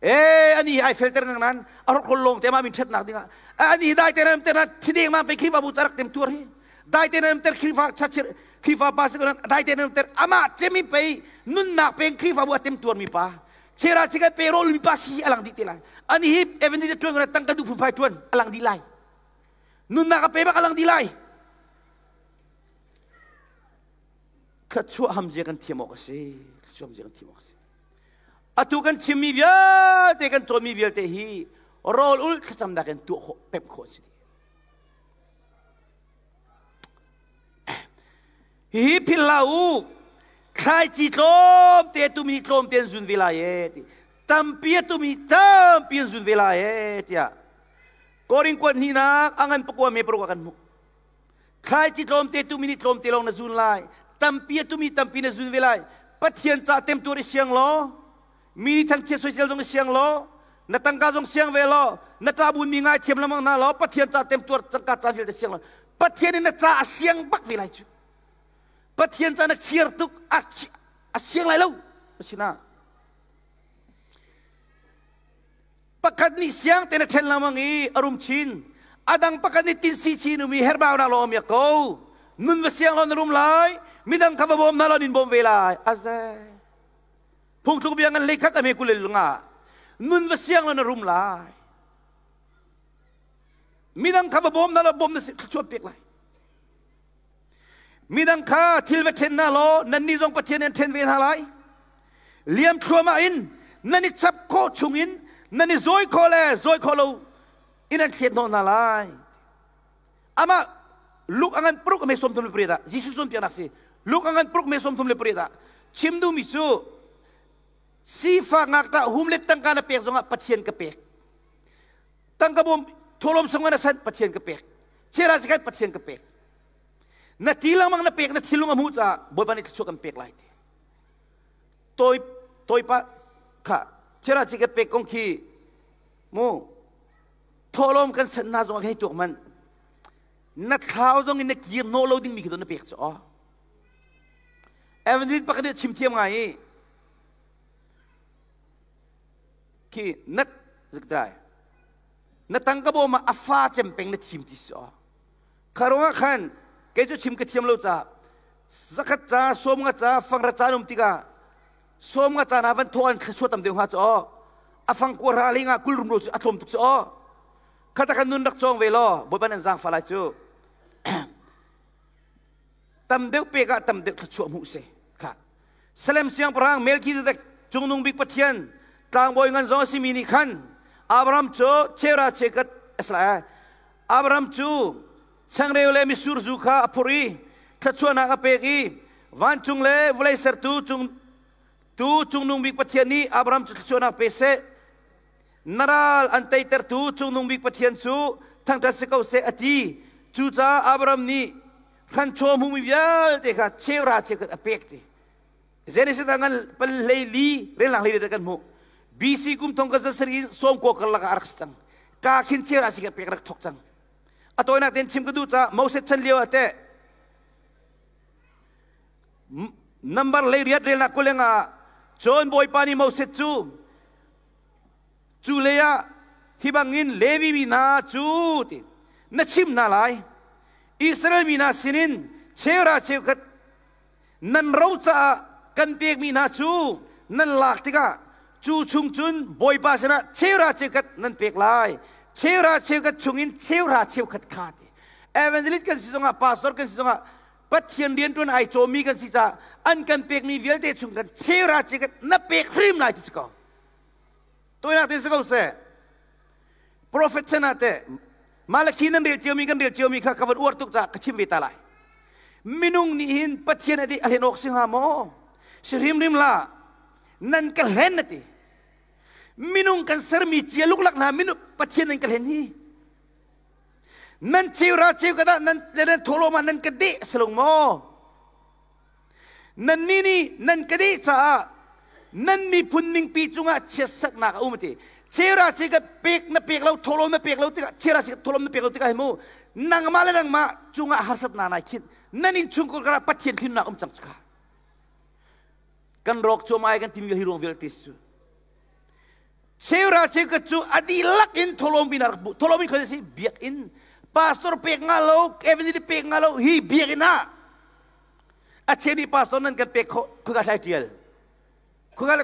E ani ai felter ngang nan a rok long te ma min ṭhatnak dingah ani dai te nam te na thideng ma pe Khrihfabu carak tem tuar hi dai te nam ter Khrihfa chachir Khrihfa pa si dai te nam ter ama chemi pei nunnak peng Khrihfabu atem tuar mi pa chera chikai pe rol mi pa si alang di te lai ani hi evangelist tuan kana tangka du phunphai tuan alang di lai nunnak a pe bak alang di lai thluachuah hamzia kan thiam awk a si thluachuah hamzia kan thiam awk a si Atu kan chimmi vialte kan cawnmi vialte hi rawl ulh thlacamnak in tuah khawh pemh khawh a si. Hihi philh hlah u. Thlaici tlawmte tumi tlawmte an zun ve lai e ti. Tampi a tumi tampi an zun ve lai e tiah. Korin kuat hnihnak a ngan pakua me paruk ah kan hmuh. Thlaici tlawmte tumi nih tlawmte lawng na zun lai. Tampi a tumi tampi na zun ve lai. Pathian ca temtuar i siang law, mi thangchiat soisel zong i siang law, na tangka zong siang ve law, na ṭabun mi ngaithiam lengmang hna law, Pathian ca temtuar tangka ca vialte siang law, Pathian in na ca a siang bak ve lai cu. Pathian ca na khiar tuk a siang lai lo. Asina. Pakhat nih siang te na ṭhen lengmang i a rum chin. A dang pakhat nih tinsi chin um i herhbaunak lawng a miak ko. Nun va siang law na rum lai, midang kha va bawm hna law nin bawm ve lai. Aze. Phungthluk bia ngan hleikhat a hme kulel nga. Nun va siang law na rum lai. Midang kha va bawm hna law bawm na si thluachuah pek lai. Midang kha thil va ṭhen hna law nannih zong Pathian an ṭhen ve hna lai. Liam thluahmah in nan i chap khawh chungin nan i zawi khawh le zawi khawh lo in an thlet hnawh hna lai. Amah Luke a ngan paruk a me 38 ah Jesuh cawnpiaknak si Luke a ngan paruk me 38 ah chim duhmi cu sifak ngakṭah hum le tangka na pek zongah Pathian ka pek. Tangka bawm thawlawm sung na san Pathian ka pek. Chera sikhat Pathian ka pek. Na ti lengmang na pek na thinlung a hmuh caah Bawipa nih thluachuah kan pek lai ti. Toi toi pa kha chera chi ka pek kong khi mu thawlawm kan san na zong ah tuak man na thlau zong in na kir no lo ding mi khi na pek cu aw Evangelist pakhat nih chim thiam ngai i khi na zikdai na tangka bawm ah a fa cem peng na thim ti si aw Kha ruangah khan kei cu chim ka thiam lo caah zakhat ca 50 ca fangra ca um tikah 50 ca na van thawh an thluachuah tam deuh hnga cu aw a fang kua ra li nga kul rum ro cu a tlawm tuk cu aw khata kan nun rak cawng ve law bawipa nan zaangfa lai cu tam deuh pek ah tam deuh thluachuah hmuh si kha Salem siangpahrang Melchizedek cungnung bik Pathian tlangbawi ngan zong a simi nih khan Abraham cu chera chekat a Abraham cu changreu le mitsur zu kha a phurh i thluachuahnak a pek i vancung le vawlei sertu cung tu cungnung bik Pathian nih Abraham cu thluachuahnak pe seh. Na ral an teitertu cungnung bik Pathian cu thangṭhat si ko seh a ti. Cucaah Abraham nih hranchaw hmumi vialte kha cheuhra cheukhat a pek ti. Genesis ah ngan pal hlei li relnak hlei kan hmuh. BC kum thong ka zasari sawm ko karlak ah a rak si cang. Ka khin cheu ah si pek rak thok cang. A tawinak tein chim ka duh caah Moses chan lio ah teh number hlei riat relnak kuleng ah cun Bawipa nih Moses cu cu lei ah Hi bangin Levi mi hna cu ti na chim hna lai. Israel mi hna sinin cheuhra cheukhat nan ro caah kan pekmi hna cu nan lak tikah cu chung cun Bawipa sinah cheuhra cheukhat nan pek lai. Cheuhra cheukhat chungin cheuhra cheukhat kha ti. Evangelist kan si zongah pastor kan si zongah Pathian rianṭuan ai cawmi kan si caah an kan pekmi vialte chung kan cheuhra cheukhat na pek hrim lai ti si ko. Tawinak te si ko seh. Prophet chan ah teh Malakhi nan rel ciomi kan rel ciomi kha ka van uar tuk caah ka chim ve ta lai. Minung nih hin Pathian a a hlen awk si hnga maw? Si hrimhrim la. Nan ka hlen na ti. Minung kan sermi cia luklak hna minung Pathian nan ka hlen hi. Nan cheu ra cheu ka dah nan nan thawhlawm ah nan ka deh salung maw? Nannih nih nan ka deh caah nan miphun ningpi cungah chiatsaknak a um ti. Chera si ka pek na pek lo thawhlawm na pek lo tikah chera si thawhlawm na pek lo tikah hi mu nangmah le nangmah cungah harsatnak nai khinh nan inn chungkhar karah Pathian thinnak um cang cu kan rawk cuahmah ai kan timi hi ruang vialte cu Cheuhra cheukhat cu a dihlak in thawhlawm in a rak bu. Thawhlawm in khoi si biakinn pastor pek nga lo, evangelist pek nga lo hi biakinn ah a cheu nih pastor nan kan pek khawh khuka thlai tial. Khuka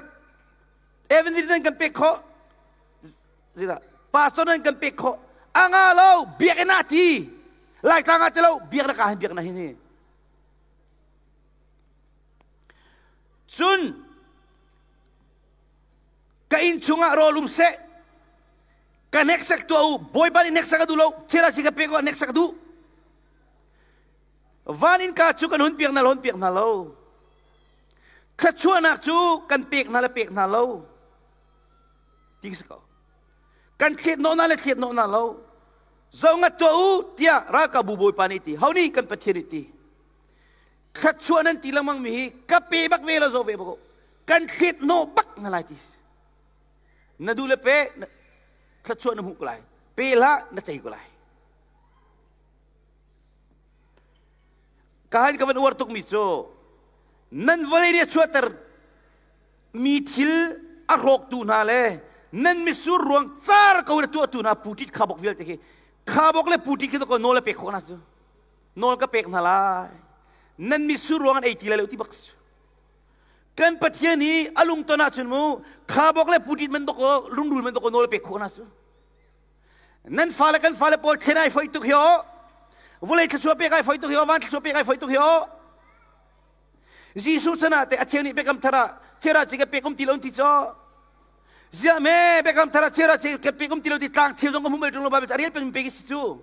evangelist nan kan pek khawh zita pastor nan kan pek khawh a nga lo biakinn ah ti Laitlang ah ti lo biak na ka hin biak na hin hi. Cun Ka inn chungah rawl um seh. Ka hneksak tuah u. Bawipa nih hneksak a duh lo. Thil si ka pek u, hneksak a duh. Van innka cu kan hun piak hna lo, hun piak hna lo. Thluachuahnak cu kan pek hna le pek hna lo. Ti si ko. Kan thlet nawh hna le thlet nawh hna lo. Zo ngat tuah u tiah ralkapbu Bawipa nih ti. Ho nih kan Pathian nih ti. Thluachuah nan ti lengmang mi hi ka pe bak ve lo zo ve bak u. Kan thlet hnawh bak na lai ti. Na duh le pe thluachuah na hmuh ko lai. Pe hlah na cei ko lai. Ka han ka van uar tukmi cu nan vawlei nih a chuahter mi thil a hrawktu hna le nan misur ruang car ko in a tuahtu hna putit khabok vialte khi khabok le putit khi ko nawl a pek khawh hna cu nawl ka pek hna lai nan misur ruang an ei ti lai lo ti bak kan Pathian hi a lungton ahcun mu khabok le putit man dok lungrul man dok nawl pek khawh na cu nan fale kan fale pawl thlen ai foi tuk hi o vulei thluachuah pek ai foi tuk hi o van thluachuah pek ai foi tuk hi o Jesuh chan ah te a cheu nih biakam thar ah chera chi ka pek um ti lo ti cho ziah me biakam thar ah chera chi ka pek um ti lo ti tlang cheu zong ka hmu mai tung lo Bible a rel peng pek si cu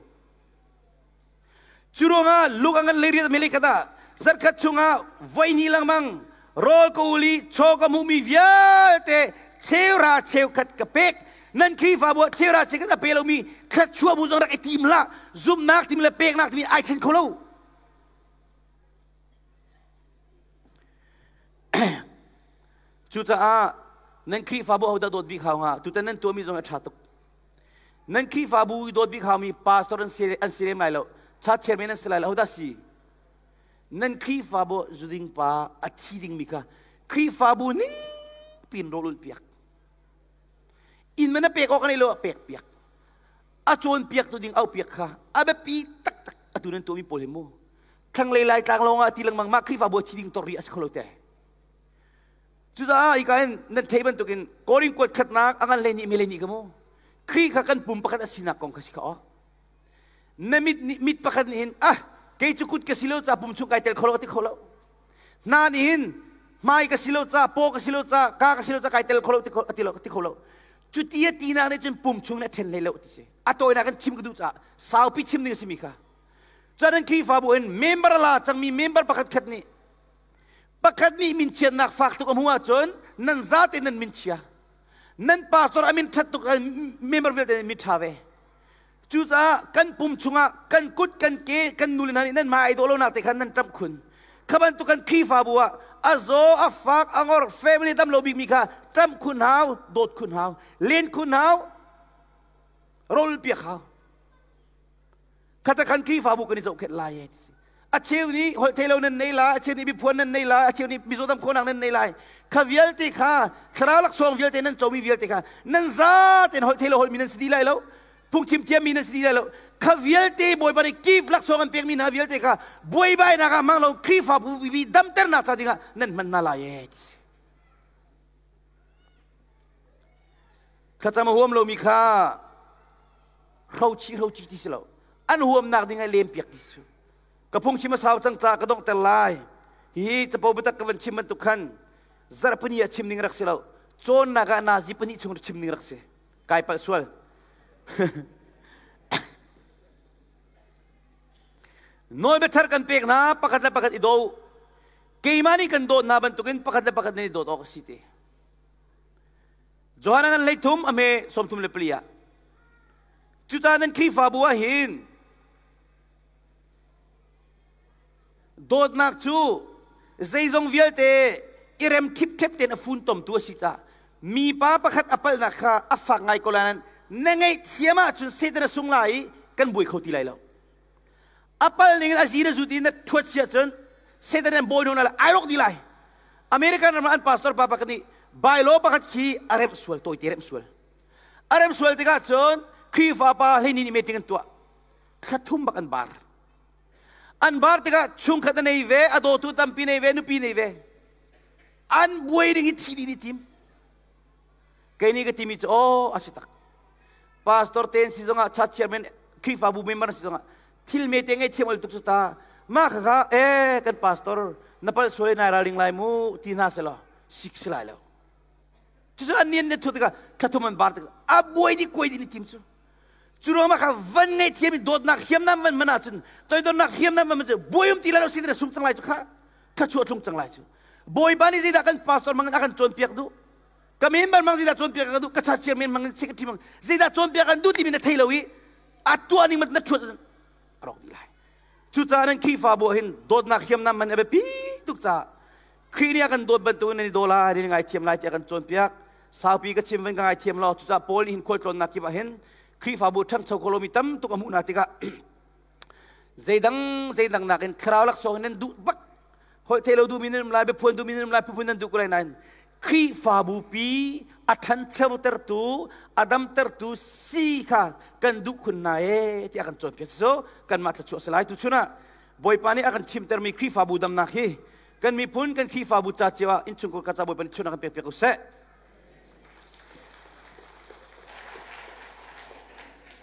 Cu ruangah luk a ngan leiriat mele khat ah zarkhat chungah voihnih lengmang rawl ka ul i chaw ka hmuhmi vialte cheuhra cheukhat ka pek. Nan Khrihfabu ah cheuhra cheukhat a pe lomi thluachuah bu zong rak i tim hlah. Zumhnak timi le peknak timi ai then kho lo. Cucaah nan Khrihfabu hodah dawt bik hau hnga? Tutan nan tuahmi zong a ṭha tuk. Nan Khrihfabu i dawt bik haumi pastor an si an si lem lai lo. Church chairman an si lai lo. Hodah si? Nan Khrihfabu zuding pa a thi dingmi kha Khrihfabu ning pin rawl ulh piak. Inn man a pek awk an lo a pek piak. A cawn piak tu ding au piak kha a biapi taktak atu nan tuahmi pawl hi mu. Thlanglei lai tlang lawng ah ti lengmang mah Khrihfabu a thi ding tor ri a si kho lo te. Cucaah hika hin nan theih bantukin Korin kuat khatnak a ngan hleihnih mi hleihnih ka mu. Khrih kha kan pum pakhat a sinak kong kha si kha aw. Na mit nih mit pakhat nih hin ah kei cu kut ka si lo ca pum chung kai tel kho lo ka ti kho lo. Hna nih hin hmai ka si lo ca paw ka si lo ca ka ka si lo ca kai tel kho lo ti kho ti lo ti kho lo. Cu ti a tinak nih cun pum chung nih a ṭhen hlei lo ti si. A tawinak in chim ka duh caah saupi chim ding a simi kha. Cun an Khrihfabu in member la cangmi member pakhat khat nih Pakhat nih minchiatnak fak tuk a hmuh ahcun nan zate nan minchia. Nan pastor a min ṭhat tuk member vialte min ṭha ve. Cucaah kan pum chungah kan kut kan ke kan nu le hna nih nan mah ai dawh lonak te khan nan ṭamh khun. Kha bantuk kan Khrihfabu ah a zaw a fak a ngor family dam lo bikmi kha ṭamh khun hau dawt khun hau len khun hau rawl piak hau. Khata khan Khrihfabu kan i zohkhenh lai e ti si. A cheu nih holh theilo nan nei lai, a cheu nih biaphuan nan nei lai, a cheu nih mizaw dam khawhnak nan nei lai. Kha vialte kha thlarau laksawng vialte nan comi vialte kha nan za tein holh theilo holhmi nan si dih lai lo. Phungchim thiammi nan si dih lai lo. Kha vialte Bawipa nih gift laksawng an pekmi hna vialte kha buaibainak ah hmang lo Khrihfabu pipi damternak ca dingah nan hman hna lai ee ti si. Thlacam a huam lomi kha hrochi hrochi ti si lo. An huamnak ding ah lem piak ti si. Ka phungchim a sau cang ca ka donghter lai. Hihi capo biatak ka van chim bantuk khan zarhpini ah chim ding rak si lo. Cawnnak ah nazi pahnih chung chim ding rak si. Kai palh sual. Nawl biathar kan pek hna pakhat le pakhat i do. Keimah nih kan dawt hna bantukin pakhat le pakhat nan i dawt awk a si ti. Johan an 13 a hme 34 ah. Cucaah nan Khrihfabu ah hin dawtnak cu zeizong vialte i rem ṭhipṭhep tein a funtomtu a si caah mipa pakhat a palhnak kha a fak ngai ko lai nain na ngaihthiam ahcun Satan a sung lai i kan buai kho ti lai lo. A pal ning in a zi na zut i na ṭhuat si ahcun Satan an bawi hna lai ai rawk dih lai. American ram ah an pastor pa pakhat nih bylaw pakhat khi a remh sual tawite remh sual. A remh sual tikah cun Khrihfa pa 12 nih meeting an tuah. Thla thum bak an bar. An bar tikah chungkhat a nei ve, a dawtu tampi nei ve, nupi nei ve. An buai ding hi thi dih nih tim. Kei nih ka timi cu aw a si tak. Pastor ten si zongah church chairman Khrihfabu member si zongah thil mete ngei thiam ol tuk cu ta. Mah kha kha eh kan pastor na palh sual nai ralring lai mu ti hna selaw sik si lai lo. Cucu an nian ne thu tikah thlathum an bar tikah a buai dih kuai dih ni tim cu. Cu ruangah kha van ngei thiam i dawtnak hriamnam van hman ahcun toidornak hriamnam van hman cu buai um ti lai lo si sung cang lai cu kha thlachuah tlung cang lai cu. Bawipa nih zeidah kan pastor mang in a kan cawnpiak duh? Ka member mang zeidah cawnpiak ka duh? Ka cha chairman mang in secretary mang zeidah cawnpiak an duh timi na thei lo i a tuah ning na thuat a rawk dih lai. Cucaah nan Khrihfabu ah hin dawtnak hriamnam man a biapi tuk caah Khrih nih a kan dawt bantukin nan i daw lai, nan i ngaithiam lai tiah a kan cawnpiak. Saupi ka chim van ka ngaithiam law cucaah Paul nih hin khualtlawnnak kip ah hin Khrihfabu ṭhangcho kho lomi tam tuk a hmuh hna tikah zeidang zeidang nakin thlarau laksawng nan duh bak holh thei lo duhmi nan um lai biaphuan duhmi nan um lai phunphun nan duh ko lai nain Khrihfabu pi a ṭhanchotertu a damtertu si kha kan duh khun hna ee tiah kan cawnpiak cu kanmah thluachuah si lai tuchun ah Bawipa nih a kan chimtermi Khrihfabu damnak hi kan miphun kan Khrihfabu ca cio ah innchungkhar ka ca Bawipa nih chun a kan pekpiak ko seh.